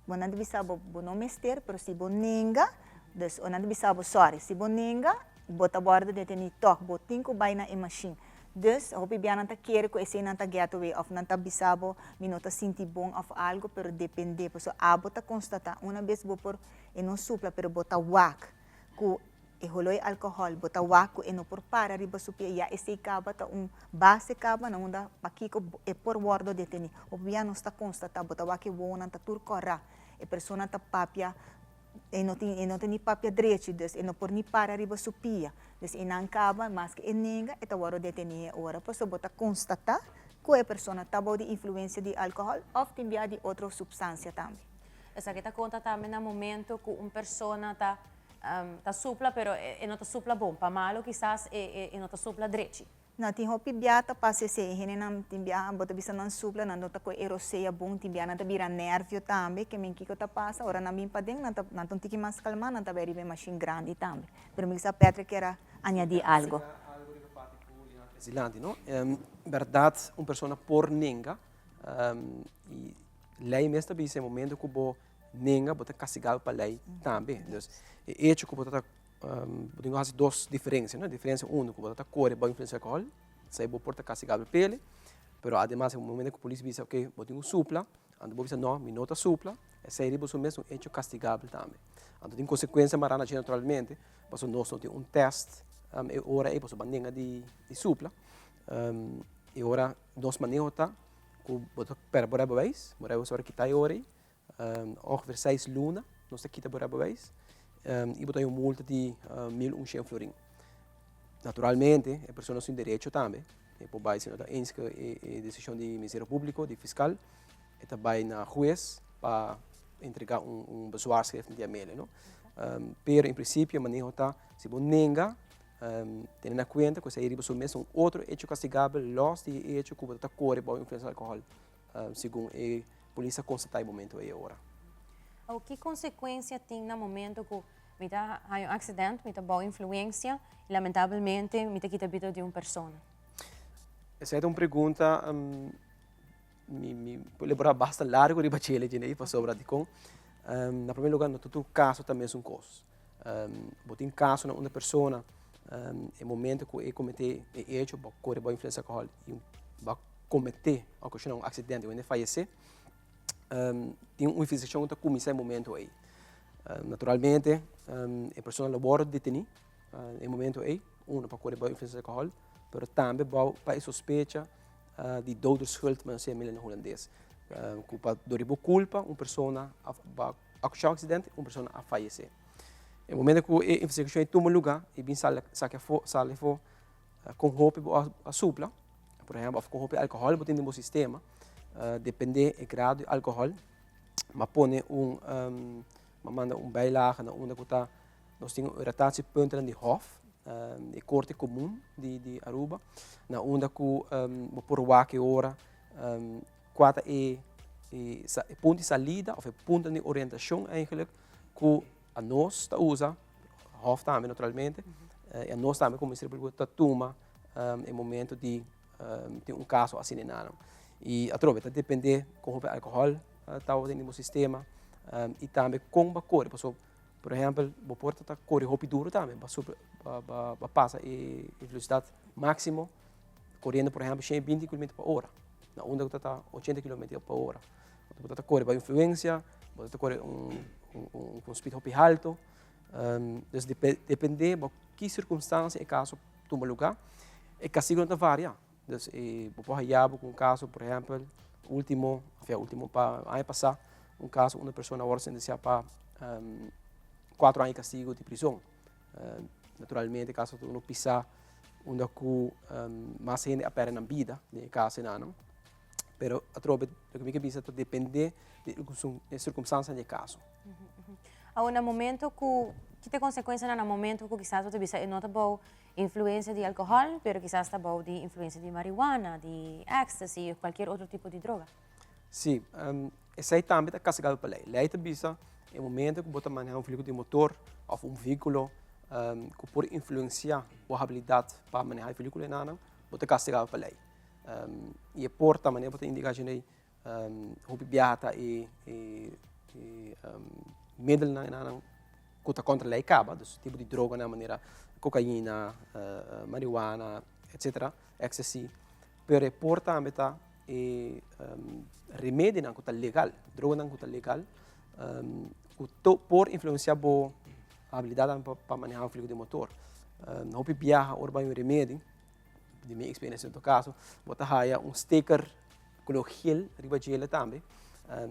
Bo nan ta bisa bo, bo no mester, pero si bo nenga, dus o nan ta bisa bo sorry, si bo nenga, bo ta wòrdu detení tòg, bo tin ku bai na e mashin. Dus, hopi bia nan ta kere ku esei nan ta get away òf nan ta bisa bo mi no ta sinti bon òf algu, pero dependé, pasobra abo ta konstatá, una bes bo por, e no supla, pero bo ta wak ku E holó e alkohòl, bo ta wak ku e no por para riba su pia, ya esei kaba ta un base kaba na unda pakiko e por wòrdu detení. Hopi bia nos ta konstatá, bo ta wak e wowonan ta tur kòrá, e persona ta papia, e no tin e no ta ni papia drechi, dus e no por ni para riba su pia. Dus einan kaba, maske e nenga, e ta wòrdu detení e ora, pasobra bo ta konstatá ku e persona ta bou di influensia di alkohòl òf tin bia di otro supstansia tambe. Esaki ta konta tambe na momento ku un persona ta Ta supla pero e no ta supla bon, pa malo kisas e no ta supla drechi. No, tin hopi bia ta pasa esei, e hendenan tin bia bo ta bisa nan supla, nan no ta koe e rosea bon, tin bia nan ta bira nervio tambe, ke men kiko ta pasa, ora nan bin paden nan ta nan ta un tiki mas kalma, nan ta bai riba e mashin grandi tambe. Pero mi kisa Patrick kier a añadi algo. Dilanti no, bèrdat un persona por nenga i lei mes ta bisa e momento ku bo nenga bo ta kastigado pa lei tambe. Dus e hecho ku bo ta bo tin ku hasi dos diferensia no, diferensia uno ku bo ta kore bou influensia di alkohòl, esei bo por ta kastigabel p'e, pero ademas e momento ku polis bisa oke bo tin ku supla, anto bo bisa no mi no ta supla, esei riba su mes un hecho kastigabel tambe. Anto tin konsekuensia mará na dje naturalmente, pasobra nos no tin un tèst e ora ei pasobra bo a nenga di supla, e ora nos maneho ta ku bo ta pèrdè bo reibeweis, bo reibeweis ora kita e ora ei, Ongeveer seis luna nos ta kita bo rijbewijs y bo ta haña un multa di 1100 florin. Naturalmente e persona sin derecho tambe e por bai si no ta eens cu e decision di Ministerio Publico, di fiscal, e ta bai na huez pa entrega un bezwaarschrift di amele no. Pero en principio e maneho ta si bo nenga tene na cuenta cu esey riba su mes un otro hecho castigabel los di e hecho cu bo ta core bao influencia di alcohol. Segun e polis a konstatá e momento ei ora. Awor, ki konsekuensia tin na momento ku mi ta haña un aksident, mi ta bou influensia i lamentabelmente mi ta kita bida di un persona? Esei ta un pregunta mi mi por elaborá basta largu riba djele djene pasobra dikon na primer lugar no ta tur kaso ta mesun kos. Bo tin kasonan unda persona e momento ku e kometé e hecho bo kore bou influensia di alkohòl i bo a kometé o okashoná un aksidente un hende fayesé tin un investigashon ku ta kuminsá e momento ei. Naturalmente e persona lo wòrdu detení e momento ei, uno pa kore bou influensia di alkohòl pero tambe bou pa e sospecha di doderschuld men sey na hulandes ku pa dor di bo kulpa un persona a okashoná un aksidente un persona a fayesé. E momento ku e investigashon ei tuma lugá i bin sali saki afó sali afó kon hopi bo a supla por ehèmpel òf kon hopi alkohòl bo tin den bo sistema dependé e grado di alkohòl bo a pone un bo a manda un bijlage na unda ku ta nos tin un retatiepunten di hof di korte komun di Aruba na unda ku bo por wak e ora kua ta e punto di salida òf e punto di orientashon eigenlijk ku anos ta usa, hof tambe naturalmente, i anos tambe komo Ministerio Públiko ta tuma e momento di tin un kaso asina e nan. I atrobe ta depende kon hopi alkohòl tabata den bo sistema i tambe kon bo a kore pasobra por ehèmpel bo por ta kore hopi duru tambe bo a pasa e velosidat máksimo koriendo por ehèmpel 120 kilometer pa ora na unda ku ta ta 80 kilometer pa ora. Bo ta kore pa influensia, bo ta kore un speed hopi halto. Dus depende bo ki sirkunstansia e kaso tuma lugá, e kastigonan ta varia. Dus bo por haya bo ku un kaso por ehèmpel ultimo, òf ultimo pa aña pasá, un kaso unda persona a wòrdu sentensiá pa kuatro aña di kastigo di prizon. Naturalmente kaso ta unu pisá unda ku mas hende a pèrdè nan bida den e kaso enanan. Pero atrobe loke mi ke bisa ta depende di e sirkunstansia di e kaso. Awor na momento ku, ki ta e konsekuensianan na momento ku kisas bo ta bisa e no ta bou. influencia di alcohol, pero kisas ta bou di influencia di marihuana, di ecstasy of cualkier otro tipo di droga. Sí, esei tambe ta castigado pa ley. Ley ta bisa e momento cu bo ta maneha un vehiculo di motor of un vehiculo cu por influencia bo habilidad pa maneha e vehiculo enanan, bo ta castigado pa ley. Y e por ta manera bo ta indica dje Hopi biaha ta e middelnan enanan ku ta kontra lei kaba, dus tipo di droganan manera kokaina, marihuana, etsetera, ecstasy. Pero e por tambe ta e remedinan ku ta legal, droganan ku ta legal, ku por influensia bo habilidatnan pa maneha un vehíkulo di motor. Hopi biaha ora bo bai un remedi, di mi experiencia en todo caso, bo ta haya un sticker color geel riba djele tambe,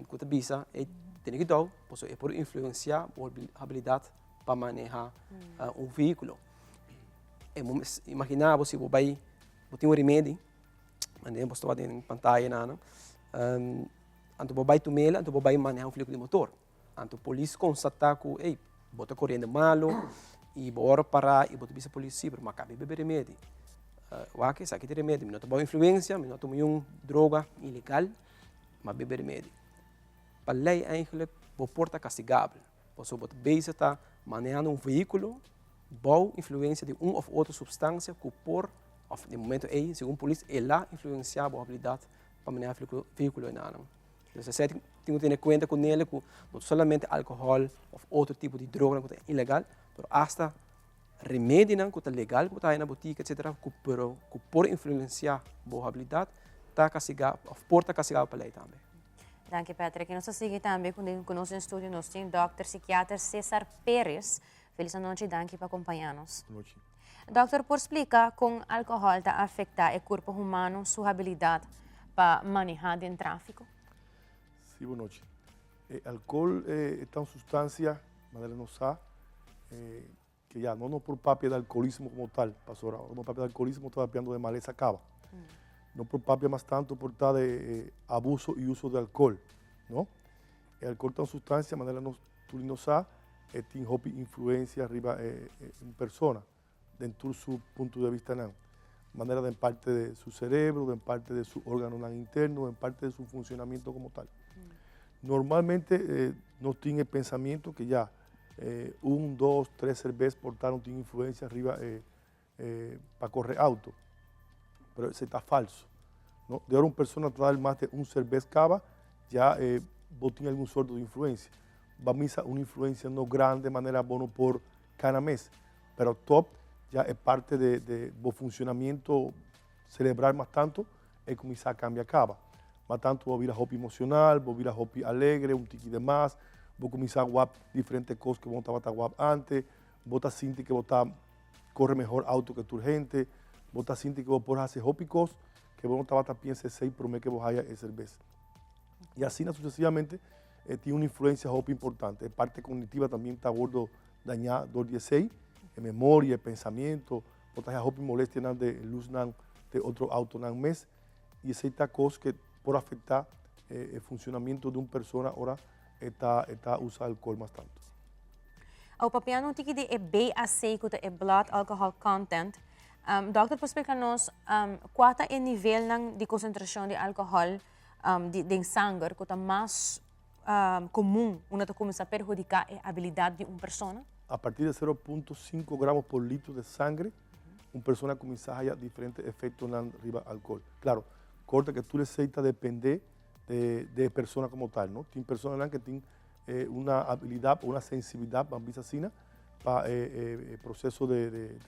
cu ta bisa, ey, tene cuidao, pasobra e por influencia bo habilidad pa maneha un vehiculo. Imagina bo si bo bay, bo tin un remedi, manera bo staba den pantaya nan, anto bo bay tumela, anto bo bay maneha un vehiculo di motor. Anto polis constata cu, ey, bo ta coriendo malo y bo ora para y bo ta bisa polis, si, pero mi a caba di bebe remedi. Wak esaki ta remedi, mi no ta bao influencia, mi no a tuma niun droga ilegal, mi a bebe remedi. Pa ley eigenlijk bo por ta castigabel, pasobra bo ta bezig ta manehando un vehiculo bao influencia di un of otro substancia cu por, of den momento ey, segun polis, el a influencia bo habilidad pa maneha vehiculo enanan. Entonces esei tin ku tene kuenta ku nele ku no solamente alkohòl òf otro tipo di droganan ku ta ilegal, pero asta remedinan ku ta legal ku bo ta haña na botika etsetera ku pero ku por influensiá bo habilidat ta kastigá òf por ta kastigá pa lei tambe. Danki Patrick. I nos ta sigui tambe ku ku nos den studio nos tin dòkter sikiater Cesar Perez. Felis anochi, danki pa kompañá nos. Anochi. Dòkter por splika kon alkohòl ta afektá e kurpo humano su habilidat pa manehá den tráfiko? Sí, bon nochi. E alkohol ta un sustansia, manera nos sa, ke ya no nos por papia di alkoholismo komo tal, pasobra ora nos papia di alkoholismo nos ta papiando di malesa kaba. No por papia mas tantu por ta di abuso i uso di alkohol, no? E alkohol ta un sustansia, manera nos tur nos sa, e tin hopi influensia riba e un persona den tur su punto de vistanan. Manera den parte de su cerebro, den parte de su organonan interno, den parte de su funcionamiento como tal. Normalmente nos tin e pensamiento que ya un, dos, tres cervez por ta no tin influencia riba e pa corre auto, pero esey ta falso. No, de ora un persona ta dal mas de un cervez caba, ya bo tin algun sorto di influencia. Ba misa un influencia no grande manera bo no por cana mes, pero top ya e parte de de bo funcionamiento cerebral mas tanto e cuminsa cambia caba. Mas tanto bo bira hopi emocional, bo bira hopi alegre, un tiki de mas, bo cuminsa wap diferente cos cu bo no tabata wap antes, bo ta sinti cu bo ta kore mehor auto ke tur hende, bo ta sinti ke bo por hasi hopi kos ke bo no tabata piensa esei prome ke bo haya e serbes. I asina susesivamente e tin un influensia hopi importante. E parte kognitiva tambien ta wordo dañá dor di esei, e memoria, e pensamiento, bo ta haya hopi molestianan de lusnan de otro autonan mes i esei ta kos ke por afektá e funcionamiento di un persona ora e ta e ta usa alcohol mas tanto. Awo papiando un tiki di e BAC ku ta e Blood Alcohol Content, dòkter por splika nos kua ta e nivelnan di konsentrashon di alkohòl di den sanger ku ta mas komun unda ta kuminsá perhudiká e abilidat di un persona? A partir di 0.5 gramo por litro de sangre un persona kuminsá haya diferente efektonan riba alkohol. Klaro, korta ke tur esei ta dependé de e persona komo tal, no? Tin personanan ke tin una habilidad o una sensibilidad, ban bisa asina, pa e proceso de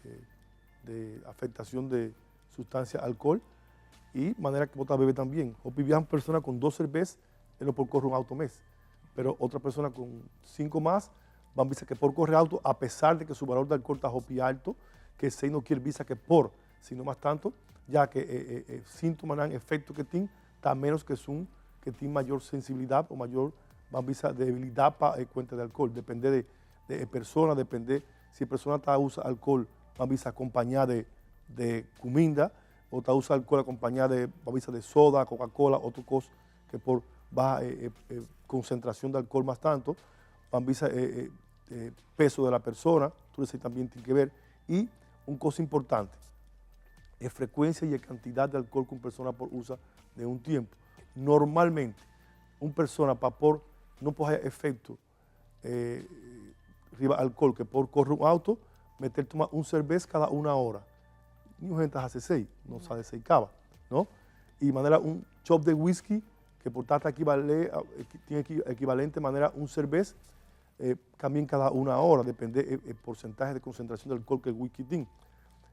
de afectacion de sustancia alcohol y manera que bo ta bebe tambien. Hopi biaha un persona con dos cervez e no por corre un auto mes, pero otra persona con cinco mas ban bisa que por corre auto a pesar de que su valor de alcohol ta hopi alto, que esey no kier bisa que por, sino mas tanto ya que e sintomanan, efecto que tin ta menos que esun que tin mayor sensibilidad o mayor, ban bisa, debilidad pa e cuenta de alcohol. Depende de de e persona, depende si e persona ta usa alcohol, ban bisa, acompaña de de cuminda o ta usa alcohol acompaña de, ban bisa, de soda, coca-cola, otro cos que por baha e e concentracion de alcohol mas tanto, ban bisa e e peso de la persona, tur esey tambien tin que ver y. Un kos importante, e frekuensia i e kantidat di alkohol ku un persona por usa den un tiempo. Normalmente, un persona pa por no por haya efekto riba alkohol ku e por kore un outo, mester tuma un serbes kada una ora. Niun hende ta hasi esei, no sa esei kaba, no? I manera un chop de whisky ku por ta ta ekibalé, tin ekibalente manera un serbes, Cambien cada una hora, depende e porcentahe de concentracion di alcohol cu e whisky tin.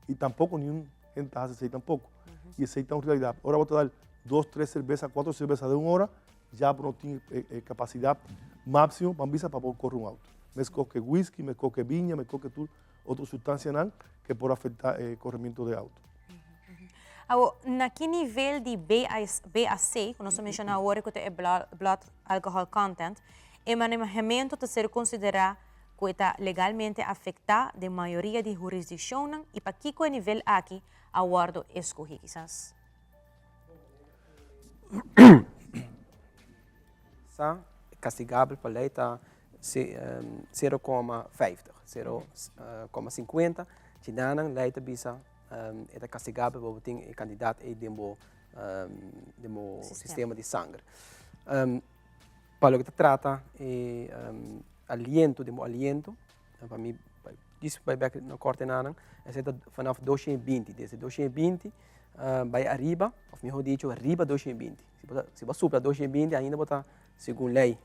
Y tampoco niun hende ta haci esey tampoco. Y esey ta un realidad. Ora bo ta dal dos, tres cerveza, cuatro cerveza den un hora, ya bo no tin e capacidad maximo, ban bisa, pa bo corre un auto. Mescos cu e whisky, mescos cu e biña, mescos cu tur otro sustancianan cu por afecta e corremiento di auto. Awo, na ki nivel di BAC, cu nos a menciona awor cu ta e blood alcohol content, E manehamentu ta ser konsiderá ku e ta legalmente afektá den mayoria di hurisdikshonnan i pakiko e nivel aki a wòrdu eskohí kisas? Sa kastigabel pa lei ta 0,50, 0,50, Chinanan lei ta bisa e ta kastigabel pa bo tin e kantidat ei den bo sistema di sanger. Pa loke ta trata e aliento, den bo aliento, pa mi djis bai bek na korte nanan, esei ta vanaf 220, desde 220 bai ariba, of miho dicho riba 220. Si bo a supra 220 ainda bo ta segun lei,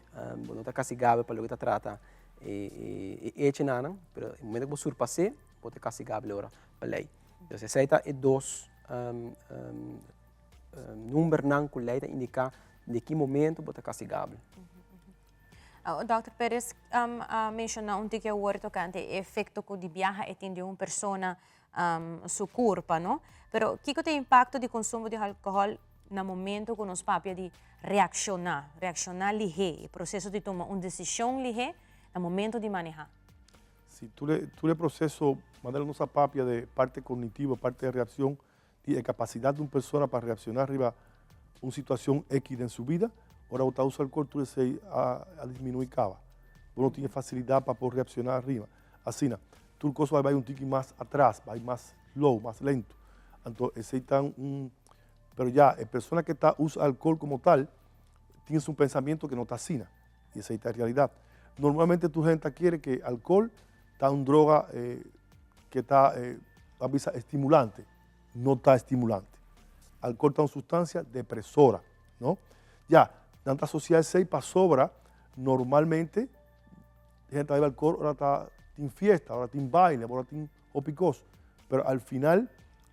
bo no ta kastigabel pa loke ta trata e echenanan, pero e momento ku bo surpas'é, bo ta kastigabel ora pa lei. Entonces esei ta e dos numbernan ku lei ta indiká di ki momento bo ta kastigabel. Dòkter Perez a menshoná un tiki awor tokante e efekto ku di biaha e tin di un persona su kurpa, no? Pero kiko ta e impakto di konsumo di alkohòl na momento ku nos papia di reakshoná, reakshoná lihé, e proseso di tuma un desishon lihé na momento di manehá? Si, tur e tur e proseso, manera nos a papia de parte kognitivo, parte de reakshon, di e kapasidat di un persona pa reakshoná riba un situashon eki den su bida, ora bo ta usa alkohol tur esei a disminuí kaba. Bo no tin e fasilidat pa por reakshoná riba. Asina, tur kos bai bai un tiki mas atras, bai mas slow, mas lento. Anto esei ta un, pero ya e persona ke ta usa alkohol komo tal tin su pensamiento ke no ta asina i esei ta e realidat. Normalmente tur hende ta kere ke alkohol ta un droga ke ta a bisa estimulante, no ta estimulante. Alcohol ta un sustancia depresora, no? Ya, nan ta asocia esey pasobra normalmente hende ta bebe alcohol ora ta tin fiesta, ora tin baile, ora tin hopi cos. Pero al final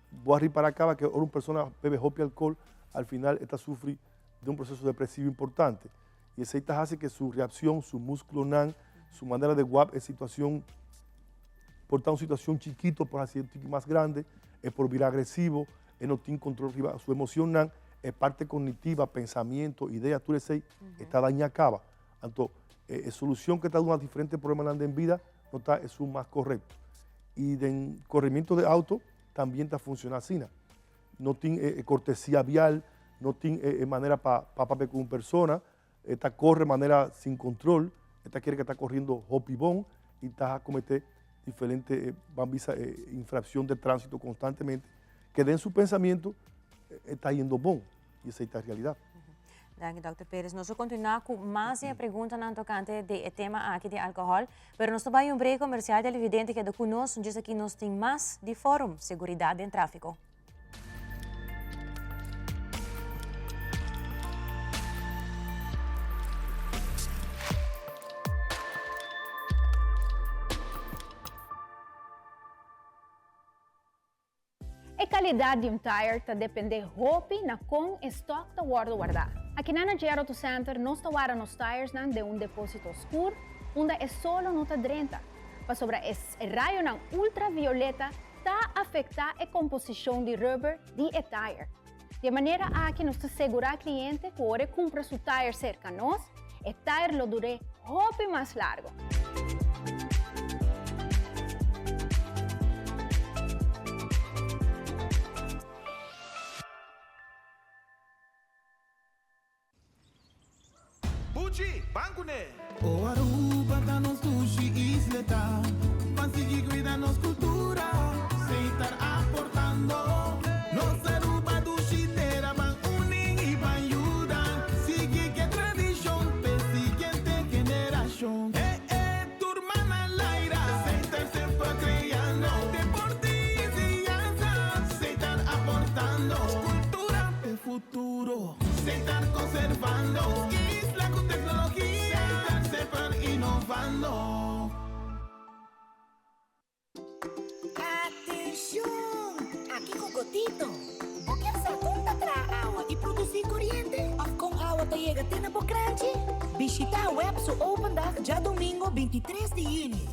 bo a ripara caba ke ora un persona bebe hopi alcohol, al final e ta sufri di un proceso depresivo importante. Y esey ta haci ke su reaccion, su musculonan, su manera de wak e situacion por ta un situacion chikito por haci un tiki mas grande, e por bira agresivo, e no tin control riba su emocionnan, e parte cognitiva, pensamiento, idea, tur esey e ta daña caba. Anto e solucion ke ta duna diferente problemanan den bida no ta esun mas correcto. Y den corrimiento de auto tambien ta funciona asina. No tin e cortesia vial, no tin e manera pa papia cu un persona, E ta corre manera sin control, e ta kere ke ta corriendo hopi bon y ta comete diferente, ban bisa, infraccion de transito constantemente, ke den su pensamiento e ta yendo bon y esey ta realidad. Danki Dòkter Perez. Nos lo continua cu mas di e preguntanan tocante di e tema aki di alcohol, pero nos ta bay un break comercial. Televidente keda cu nos, djis aki nos tin mas di Forum Seguridad den Trafico. E calidad di un tire ta depende hopi na con e stock ta wordo warda. Akinan na J-Auto Center nos ta warda nos tiresnan den un deposito oscur unda e solo no ta drenta, pasobra e rayonan ultravioleta ta afektá e komposishon di rubber di e tire. Di e manera aki nos ta segurá kliente ku ora e kumpra su tire serka nos, e tire lo dur'é hopi mas largu. Buchi, ban kuné! O Aruba ta nos dushi isleta, ban sigui cuida nos cultura. duro. Setar conservando. Isla cu tecnologia. Setar semper innovando. Atencion! Aki cu Gotito. Bo kier sa con ta traha awa y produci coriente? Of con awa ta yega te na bo kranchi? Bishita web su open dag djadomingo 23 di juni.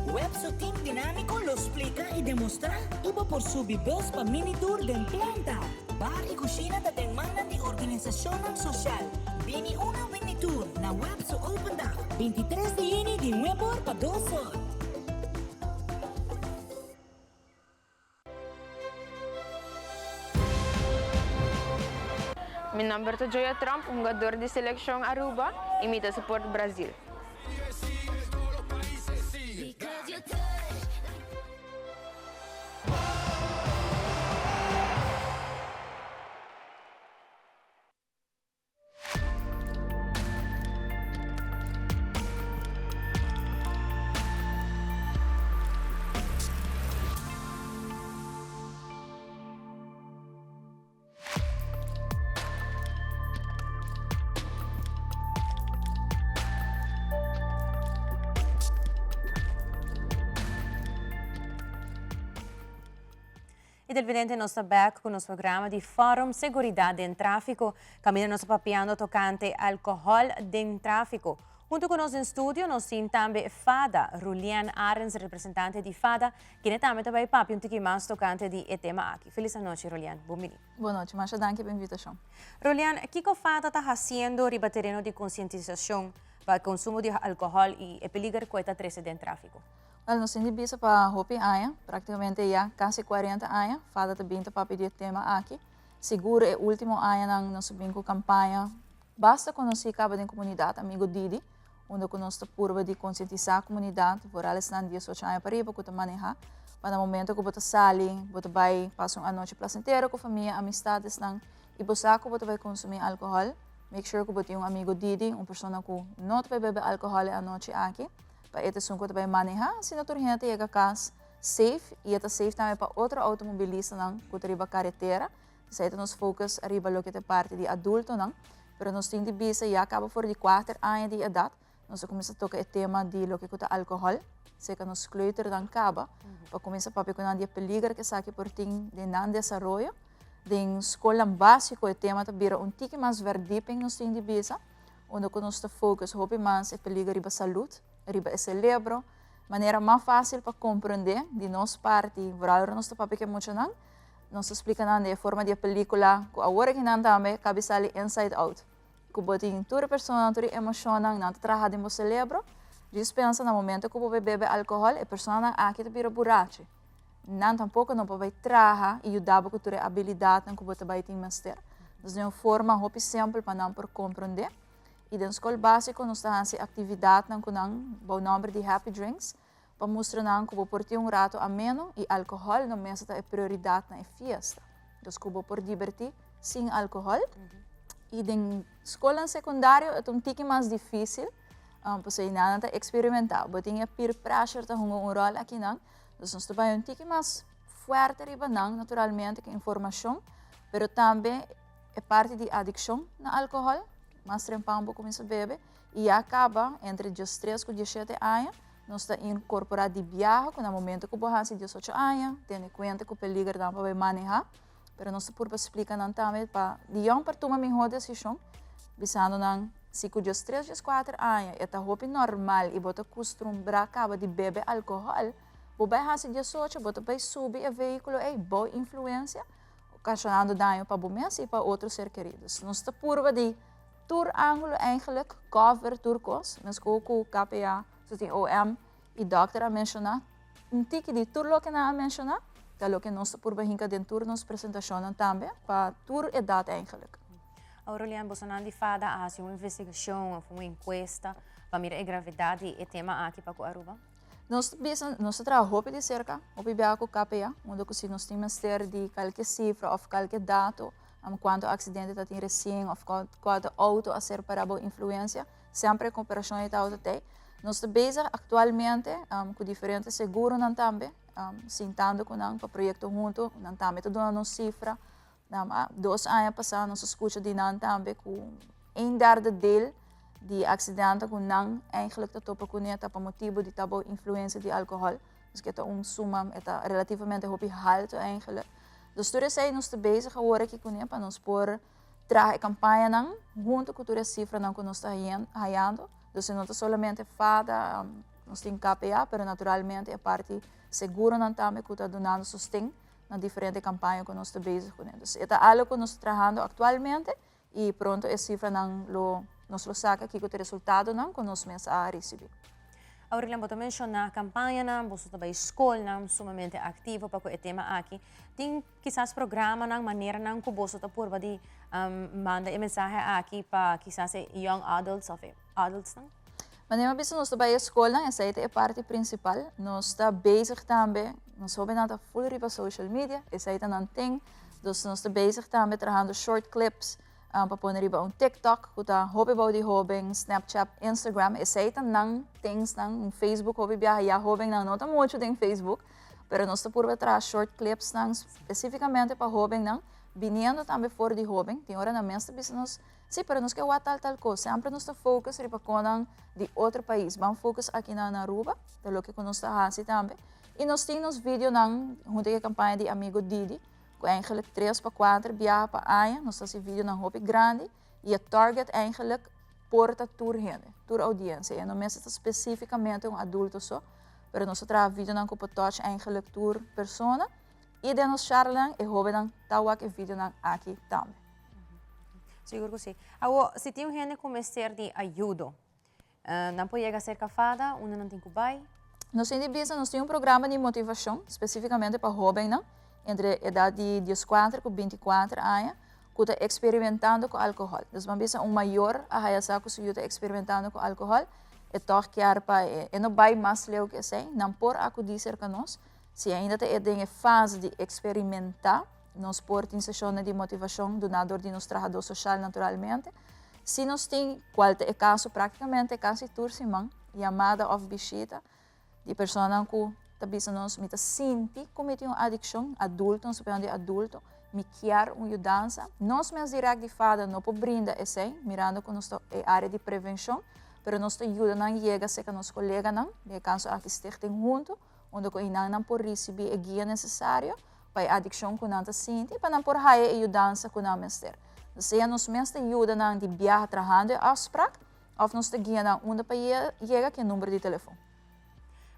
Web su team dinamico lo splica y demostra y bo por subi bus pa mini tour den planta. Bar y cushina ta den mannan di organisacionnan social. Bini una mini tour na web su open dag 23 di juni di nuebe or pa dos or. Mi nomber ta Joya Tromp, hungador di seleccion Aruba y mi ta support Brazil. Y televidente nos ta back cu nos programa di Forum Seguridad den Trafico. Caminda nos ta papiando tocante alcohol den trafico. Hunto cu nos den studio nos tin tambe Fada, Rulien Arends, representante di Fada, kende tambe ta bay papia un tiki mas tocante di e tema aki. Feliz anochi Rulien, bon bini. Bon nochi, masha danki pa invitacion. Rulien, kico Fada ta haciendo riba tereno di concientisacion pa e consumo di alcohol y e peliger cu e ta trece den trafico? Wel, nos tin di bisa pa hopi aña, practicamente ya casi 40 aña, Fada ta bin ta papia di e tema aki. Sigur e ultimo añanan nos a bin cu campaña basta conoci caba den comunidad, Amigo Didi, unda cu nos ta purba di concientisa comunidad, vooral esnan 18 aña pariba cu ta maneha, pa na momento cu bo ta sali, bo ta bay pasa un anochi placentero cu famia, amistadesnan, y bo sa cu bo ta bay consumi alcohol, make sure cu bo tin un amigo Didi, un persona cu no ta bay bebe alcohol e anochi aki. Pa e ta esun ku ta bai manehá, asina tur hende ta yega kas safe i e ta safe tambe pa otro outomobilistanan ku ta riba karetera. Esei ta nos focus riba loke ta e parti di adultonan. Pero nos tin di bisa ya kaba for di kuater aña di edat nos a kuminsá toka e tema di loke ku ta alkohòl, seka nos kleuternan kaba pa kuminsá papia ku nan di e peliger ku esaki por tin den nan desaroyo. Den skolnan básiko e tema ta bira un tiki mas verdieping nos tin di bisa. Unda ku nos ta focus hopi mas e peliger riba salud, riba e celebro, manera mas fácil pa comprende di nos parti, vooral ora nos ta papia ku e muchanan, nos ta splica nan den e forma di e pelicula ku awor aki nan tambe kabi sali Inside Out, ku bo tin tur e personanan, tur e emocionnan, nan ta traha den bo celebro, djis pensa na momento ku bo bai bebe alcohol e personanan aki ta bira burachi, nan tampoco no por bai traha y yuda bo cu tur e habilidadnan cu bo ta bai tin mester. Dus den un forma hopi simpel pa nan por comprende. Y den scol basico nos ta haci actividadnan cu nan bou nomber di Happy Drinks pa mustra nan cu bo por tin un rato ameno y alcohol no mester ta e prioridad na e fiesta. Dus cu bo por diberti sin alcohol. Y den scolnan secundario e ta un tiki mas dificil pasobra nan ta experimenta. Bo tin e peer pressure ta hunga un rol akinan. Dus nos ta bai un tiki mas fuerte riba nan, naturalmente, ku informashon, pero tambe e parti di adikshon na alkohòl, mas trempan bo kuminsá bebe, i ya kaba entre diestres ku dieshete aña, nos ta inkorporá di biaha ku na momento ku bo hasi diesocho aña, tene kuenta ku peligernan pa bai manehá, pero nos ta purba splika nan tambe pa di yòn por tuma mihó desishon, bisando nan si ku diestres, dieskuater aña e ta hopi normal i bo ta kustumbrá kaba di bebe alkohòl, bo bai hasi diesocho, bo ta bai subi e vehíkulo ei bou influensia, okashonando daño pa bo mes i pa otro ser keridos. Nos ta purba di tur ángulo eigenlijk cover tur kos, meskos ku KPA, su tin OM i dòkter a menshoná. Un tiki di tur loke nan a menshoná ta loke nos ta purba hinka den tur nos presentashonnan tambe pa tur edat eigenlijk. Aurelian, bosonan di fada a hasi un investigashon òf un enkuesta pa mira e gravedat di e tema aki pa ku Aruba? Nos ta bisa, nos ta traha hopi di serka, hopi biaha ku KPA, unda ku si nos tin mester di kalke sifra òf kalke dato kuantu aksidente ta tin resien òf kuantu outo a ser pará bou influensia, Semper e koperashon ei tabata tei. Nos ta bezig aktualmente ku diferente seguronan tambe, sintando ku nan pa proyekto huntu, nan tambe ta duna nos sifra. Dos aña pasá nos a skucha di nan tambe ku een derde deel di aksidente ku nan eigenlijk ta topa kuné ta pa motibu di ta bou influensia di alkohòl. Dus ke ta un suma, e ta relativamente hopi haltu eigenlijk. Dus tur esei nos ta bezig awor aki kuné pa nos por traha e kampañanan huntu ku tur e sifranan ku nos ta hayando. Dus e no ta solamente fada, nos tin KPA, pero naturalmente e parti seguronan tambe ku ta dunando sosten na diferente kampaña ku nos ta bezig kuné. Dus e ta algo ku nos ta trahando aktualmente i pronto e sifranan lo nos lo saka kiko ta e resultadonan ku nos mes a risibí. Aurelian, bo ta menshoná kampañanan, boso ta bai skolnan sumamente aktivo pa ku e tema aki. Tin kisas programanan, maneranan ku boso ta purba di manda e mensahe aki pa kisas e young adults òf e adultsnan? Manera mi a bisa nos ta bai e skolnan, esei ta e parti prinsipal. Nos ta bezig tambe, nos hobennan ta ful riba social media, esei ta nan ting. Dus nos ta bezig tambe trahando short clips pa pone riba un TikTok ku ta hopi bou di hoben, Snapchat, Instagram, esei ta nan tingsnan. Un Facebook hopi biaha ya hobennan no ta muchu den Facebook, pero nos ta purba traha short clipsnan spesifikamente pa hobennan, biniendo tambe for di hoben. Tin ora nan mes ta bisa nos, Si, pero nos ke wak tal tal kos. Semper nos ta focus riba konan di otro pais. Ban focus aki na Aruba, ta loke ku nos ta hasi tambe. I nos tin nos videonan hunto ku e kampaña di Amigo Didi, ku eigenlijk tres pa kuater biaha pa aña nos ta hasi videonan hopi grandi i e target eigenlijk por ta tur hende, tur oudiensia. E no mester ta spesifikamente un adulto so, pero nos ta traha videonan ku por touch eigenlijk tur persona. I den nos charlanan e hobennan ta wak e videonan aki tambe. Sigur ku si. Awo, si tin un hende ku mester di ayudo, nan por yega serka fada unda nan tin ku bai? Nos tin di bisa, nos tin un programa di motivashon spesifikamente pa hobennan entre edat di dieskuater ku bintikuater aña ku ta eksperimentando ku alkohòl. Dus ban bisa un mayor a haya sa ku su yu ta eksperimentando ku alkohòl, e tòg kier pa e no bai mas leu ku esei, nan por akudí serka nos. Si ainda ta e den e fase di eksperimentá, Nos por tin sesionnan di motivacion duna dor di nos trahador social naturalmente. Si nos tin, cual ta e caso practicamente casi tur siman, yamada of bishita di personanan cu ta bisa nos mi ta sinti cu mi tin un adiccion, adulto, nos ta papia di adulto, mi kier un yudansa. Nos mes direct di fada no por brinda esey, mirando cu nos ta e area di prevencion, pero nos ta yuda nan yega cerca nos coleganan, den e caso aki Stichting Hunto, unda cu eynan nan por ricibi e guia necesario pa e adikshon ku nan ta sinti i pa nan por haya e yudansa ku nan mester. Sea nos mes ta yuda nan di biaha trahando e afsprak òf nos ta guia nan unda pa yega ku e number di telefon.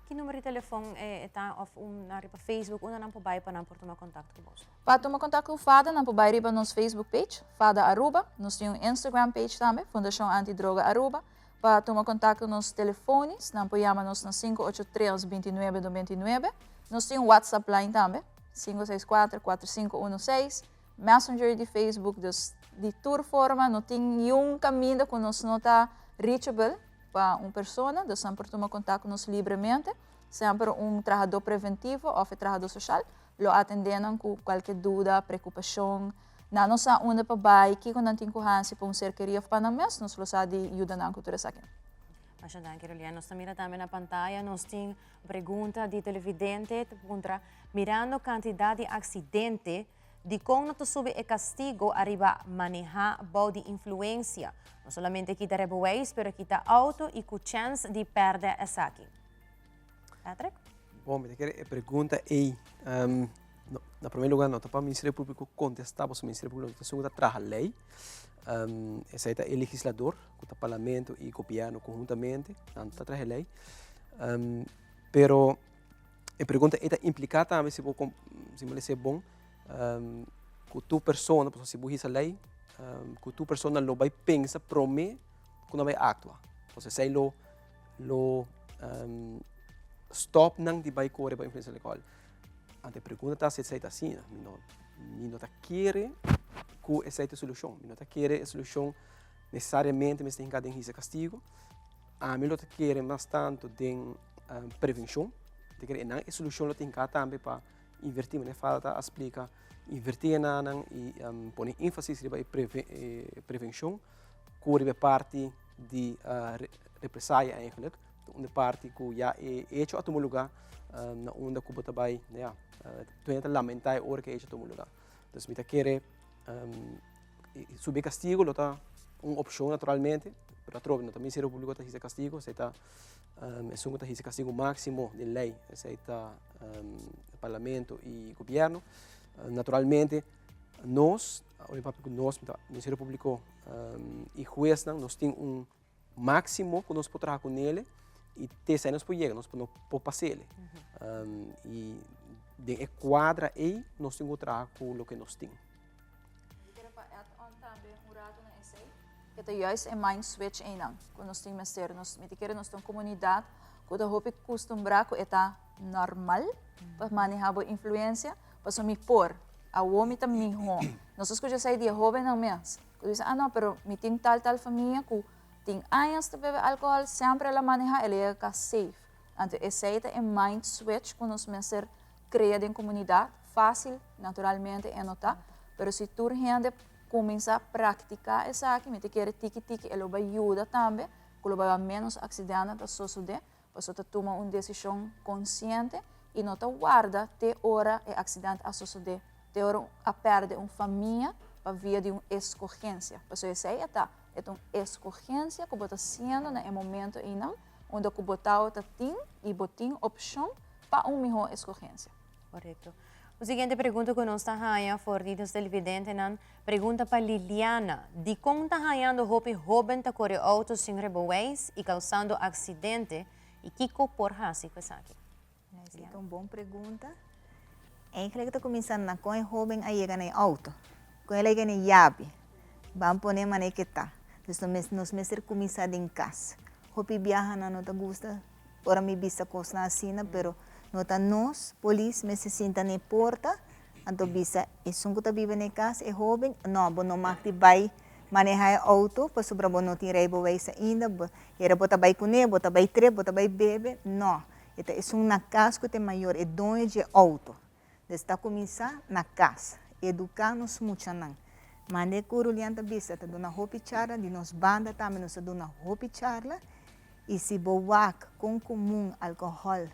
Ki number di telefon e ta òf un nan riba Facebook unda nan por bai pa nan por tuma kontakto ku boso? Pa tuma kontakto ku fada nan por bai riba nos Facebook page, Fada Aruba. Nos tin un Instagram page tambe, Fundashon Anti Droga Aruba. Pa tuma kontakto nos telefonis, nan por yama nos na 583 29 99. Nos tin un WhatsApp line tambe, 564 4516, Messenger di Facebook, dus di tur forma no tin niun kaminda ku nos no ta reachable pa un persona, dus nan por tuma kontakto ku nos libremente. Semper un trahadó preventivo òf e trahadó soshal lo atendé nan ku kualke duda, prekupashon. Nan no sa unda pa bai, kiko nan tin ku hasi pa un ser kerí òf pa nan mes, nos lo sa di yuda nan ku tur esaki. Masha danki Rolian. Nos ta mira tambe na pantaya, nos tin pregunta di televidente ta puntra, mirando kantidat di aksidente, dikon no ta subi e kastigo ariba manehá bou di influensia? No solamente kita rebewèis, pero kita outo i ku chèns di pèrdè esaki. Patrick? Bon, mi ta kere e pregunta ei, na primer lugar no ta pa Ministerio Público kontestá, pasobra Ministerio Público no ta esun ku ta traha lei. Esei ta e legislador, ku ta parlamento i gobièrnu konhuntamente, nan ta traha e lei. Pero e pregunta ei ta impliká tambe si bo si bo lesa bon, ku tur persona, pasobra si bo hisa lei, ku tur persona lo bai pensa promé ku nan bai aktua. Pasobra esei lo lo stop nan di bai kore pa influensia di alkohòl. Anto e pregunta ta si esei ta asina. Mi no mi no ta kere ku esei ta e solushon. Mi no ta kere e solushon nesesariamente mester hinka den hisa kastigu. Ami lo ta kere mas tantu den prevenshon. Mi ta kere e nan e solushon lo ta hinka tambe pa invertí manera falta a splika invertí e nan i pone énfasis riba e prevenshon ku riba e parti di represalia eigenlijk, un parti ku ya e hecho a tuma luga na unda ku bo ta bai, ya, tur hende ta lamenta e ora ku e hecho a tuma luga. Dus mi ta kere. Subi e castigo lo ta un opcion naturalmente, pero atrobe no ta Ministerio Publico ta hisa castigo, esey ta esun cu ta hisa castigo maximo den ley, esey ta Parlamento y Gobierno. Naturalmente nos, ora mi papia cu nos, mi ta Ministerio Publico y huesnan, nos tin un maximo cu nos por traha cu nele y te esey nos por yega, nos no por pasele. Y den e cuadra ey nos tin cu traha cu loke nos tin. Mi kere pa add on tambe un rato na esey, ke ta juist e mind switch eynan cu nos tin mester. Nos, mi ta kere nos ta un comunidad cu ta hopi custumbra cu e ta normal pa maneha bo influencia, pasobra mi por, awo mi ta miho. Nos ta scucha esey di e hobennan mes. Ku bisa, ah no, pero mi tin tal tal famia ku tin añas ta bebe alkohòl, semper el a manehá, el a yega kas safe. Anto esei ta e mind switch ku nos mester krea den komunidat. Fásil, naturalmente e no ta, pero si tur hende kuminsá praktiká esaki, mi ta kere tiki tiki e lo bai yuda tambe ku lo bai wak ménos aksidente ta sosodé, pasobra ta tuma un desishon konsiente i no ta warda te ora e aksidente a sosodé. Te ora un a perde un famia pa via di un escogencia. Pasobra esey e ta, e ta un escogencia cu bo ta haciendo na e momento eynan, unda cu bo tawata tin y bo tin opcion pa un miho escogencia. Correcto. Un siguiente pregunta cu nos ta haya for di nos televidentenan, pregunta pa Liliana, Dicon ta hayando hopi hoben ta core auto sin rijbewijs y causando accidente y kico por haci cu esaki? Esei ta un bon pregunta. Eigenlijk ta kuminsá na kon e hóben a yega na e outo, kon el a yega na e yabi. Ban pone manera ke ta. Dus nos mester kuminsá den kas. Hopi biaha nan no ta gusta ora mi bisa kosnan asina, pero no ta nos, polis, mester sinta na e porta, anto bisa esun ku ta biba na e kas, e hóben, no, bo no mag di bai manehá e outo pasobra bo no tin rijbewijs ainda, bo, hera bo ta bai kuné, bo ta bai trep, bo ta bai bebe, no. E ta esun na kas ku ta e mayor, e doño dje outo. Des ta kuminsá na kas, eduká nos muchanan. Mande ku Rulian ta bisa, ta duna hopi charla, di nos banda tambe nos ta duna hopi charla. I si bo wak kon komun alkohòl,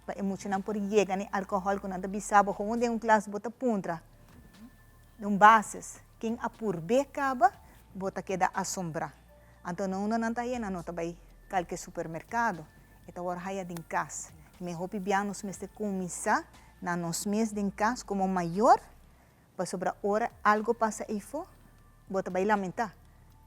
pa e muchanan por yega na e alkohòl ku nan ta bisa bo, gewoon den un klas bo ta puntra, den un basis, ken a purb'é kaba, bo ta keda asombrá. Anto na unda nan ta haña, nan no ta bai kalke supermerkado. E ta wòrdu haya den kas. Mi hopi bia nos mester kuminsá na nos mes den kas komo mayor, pasobra ora algu pasa eifó, bo ta bai lamentá.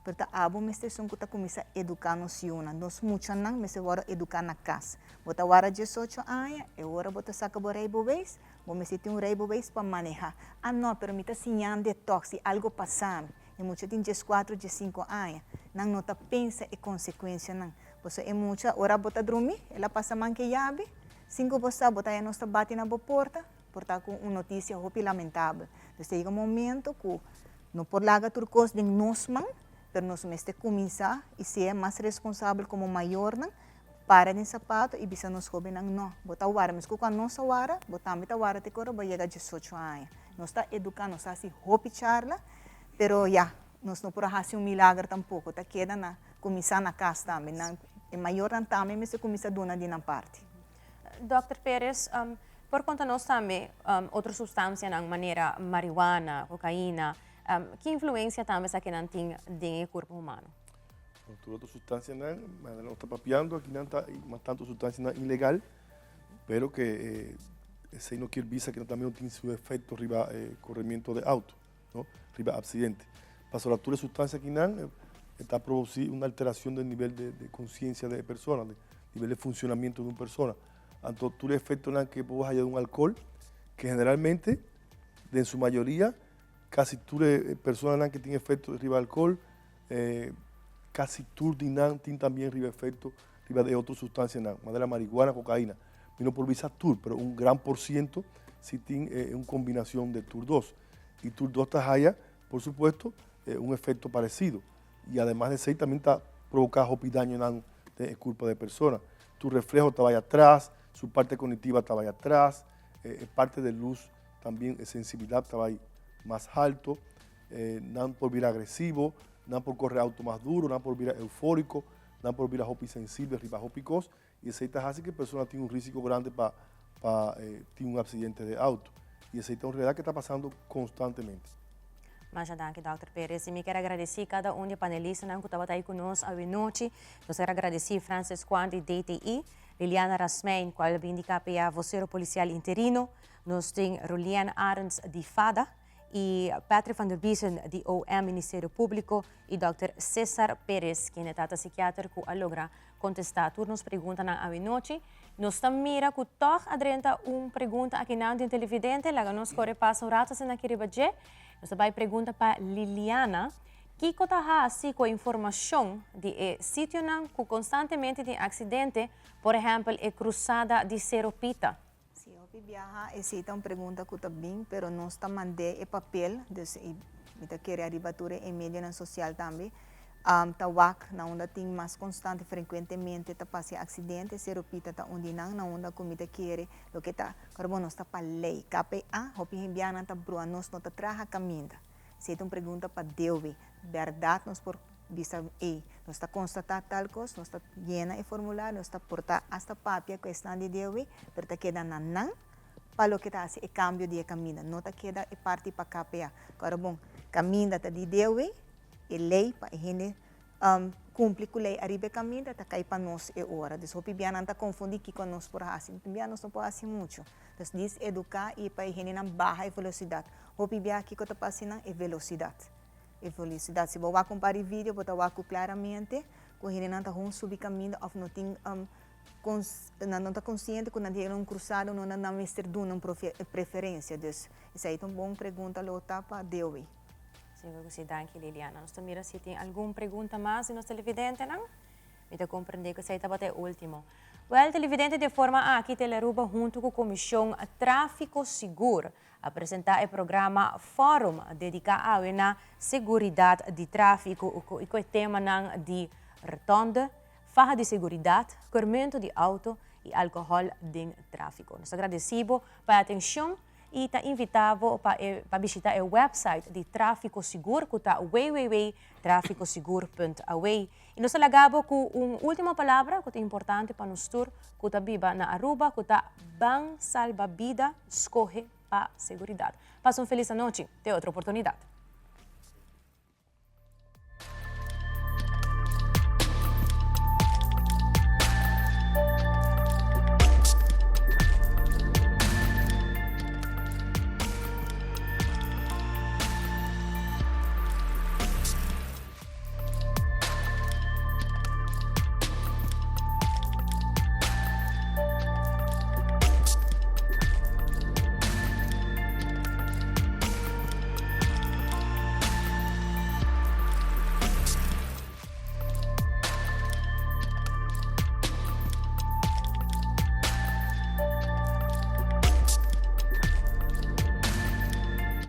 Pero ta abo mester esun ku ta kuminsá eduká nos yunan. Nos muchanan mester wòrdu eduká na kas. Bo ta wara diesocho aña, e ora bo ta saka bo rijbewijs, bo mester tin un rijbewijs pa manehá. Ah no, pero mi ta siñando tòg si algu pasa mi. E mucha tin dieskuatro, diesinku aña. Nan no ta pensa e konsekuensianan. Pasobra e mucha, ora bo ta drumi, el a pasa man ke yabi, sin ku bo sa, bo ta haña nos ta bati na bo porta, por ta ku un notisia hopi lamentabel. Dus ta yega un momento ku no por laga tur kos den nos man, pero nos mester kuminsá i sea mas responsabel komo mayornan, para den sapato i bisa nos hóbennan, no, bo ta wara, meskos ku anos a wara, bo tambe ta wara te ku ora bo a yega diesocho aña. Nos ta eduká, nos ta hasi hopi charla, pero ya, nos no por a hasi un milager tampoko, ta keda na Kuminsá na kas tambe. Nan, e mayornan tambe mester kuminsá duna di nan parti. Dòkter Perez, por konta nos tambe otro supstansianan manera marihuana, kokaina, ki influensia tambe esakinan tin den e kurpo humano? Bon, tur otro supstansianan, manera nos ta papiando akinan ta mas tantu supstansianan ilegal, pero ke esei no kier bisa ke nan tambe no tin su efekto riba e korremiento de outo. no riba accidente. Pasobra tur e sustancia akinan e ta produci un alteracion den nivel de conciencia de e persona, den nivel de funcionamiento de un persona. Anto tur e efectonan ke bo haya di un alcohol, ke generalmente den su mayoria casi tur e personanan ke tin efecto riba alcohol, casi tur di nan tin tambien riba efecto riba e otro sustancianan, manera marihuana, cocaina. Mi no por bisa tur, pero un gran por ciento si tin un combinacion de tur dos. Y tur dos ta haya, por supuesto, un efecto parecido. Y ademas de esey también ta provoca hopi dañonan den e curpa de persona. Tu reflejo ta bay atras, su parte cognitiva ta bay atras, e parte de luz también, e sensibilidad ta bay mas halto, nan por bira agresivo, nan por corre auto mas duro, nan por bira euforico, nan por bira hopi sensible riba hopi cos. Y esey ta haci cu e persona tin un risico grandi pa pa tin un accidente de auto. Y esey ta un realidad que ta pasando constantemente. Masha danki, Dòkter Perez. I mi kier a gradisí kada un di e panelistanan ku tabata ei ku nos awe nochi. Nos kier a gradisí Francis Kwan di DTI, Liliana Rasmijn, kual a bin di KPA, vocero policial interino. Nos tin Rolien Arends di fada i Patrick van der Biesen di OM, Ministerio Públiko, i Dòkter Cesar Perez, kende ta ta sikiater ku a logra kontestá tur nos preguntanan awe nochi. Nos ta mira ku tòg a drenta un pregunta akinan di un televidente. Laga nos kore pasa un rato asina aki riba dje. Nos ta bai pregunta pa Liliana. Kiko ta hasi ku e informashon di e sitionan ku konstantemente tin aksidente, por ehèmpel e krusada di Sero Pita? Si, hopi biaha esei ta un pregunta ku ta bin, pero nos ta mand'é e papel, dus i mi ta kere ariba tur e medionan sosial tambe, ta wak na unda tin mas konstante, frekuentemente ta pasa e aksidente, Sero Pita ta un di nan, na unda ku mi ta kere loke ta, pero bon nos ta pa lei, KPA, hopi hende biaha nan ta brua, nos no ta traha kaminda. Esei ta un pregunta pa Dewe, bèrdat nos por Bisa ey, nos ta constata tal cos, nos ta yena e formulario, nos ta porta hasta papia cu esnan di DOW, pero ta keda na nan pa loke ta haci e cambio di e caminda, no ta keda e parti pa KPA. Ahora bon, caminda ta di DOW, e ley pa e hende cumpli cu ley ariba e caminda ta cay pa nos e ora. Dus hopi bia nan ta confundi kico nos por haci, hopi bia nos no por haci mucho. Dus dis educa y pa e hendenan baha e velocidad. Hopi bia kico ta pasa nan? E velocidad. E velocidad. Si bo wak un par di video bo ta wak ku claramente ku hendenan ta hon subi kaminda of no tin nan no ta konsiente ku nan ta yega na un krusada unda nan mester duna un preferensia. Dus esei ta un bon pregunta lo ta pa Dewi. Sigur ku si, danki Liliana. Nos ta mira si tin algun pregunta mas di nos televidentenan. Mi ta komprendé ku esei tabata e último. Wèl, televidente, di e forma aki Telearuba huntu ku Komishon Tráfiko Sigur A presenta e programa Forum dedica awe na seguridad di trafico y cu e temanan di rotonde, faha di seguridad, keurmento di auto y alcohol den trafico. Nos ta agradeci bo pa e atencion y ta invita bo pa e pa bishita e website di Trafico Sigur cu ta www.traficosigur.aw. Y nos ta laga bo cu un ultimo palabra cu ta importante pa nos tur cu ta biba na Aruba cu ta ban salba bida, scoge pa seguridad. Pasa un feliz anochi, te otro oportunidad.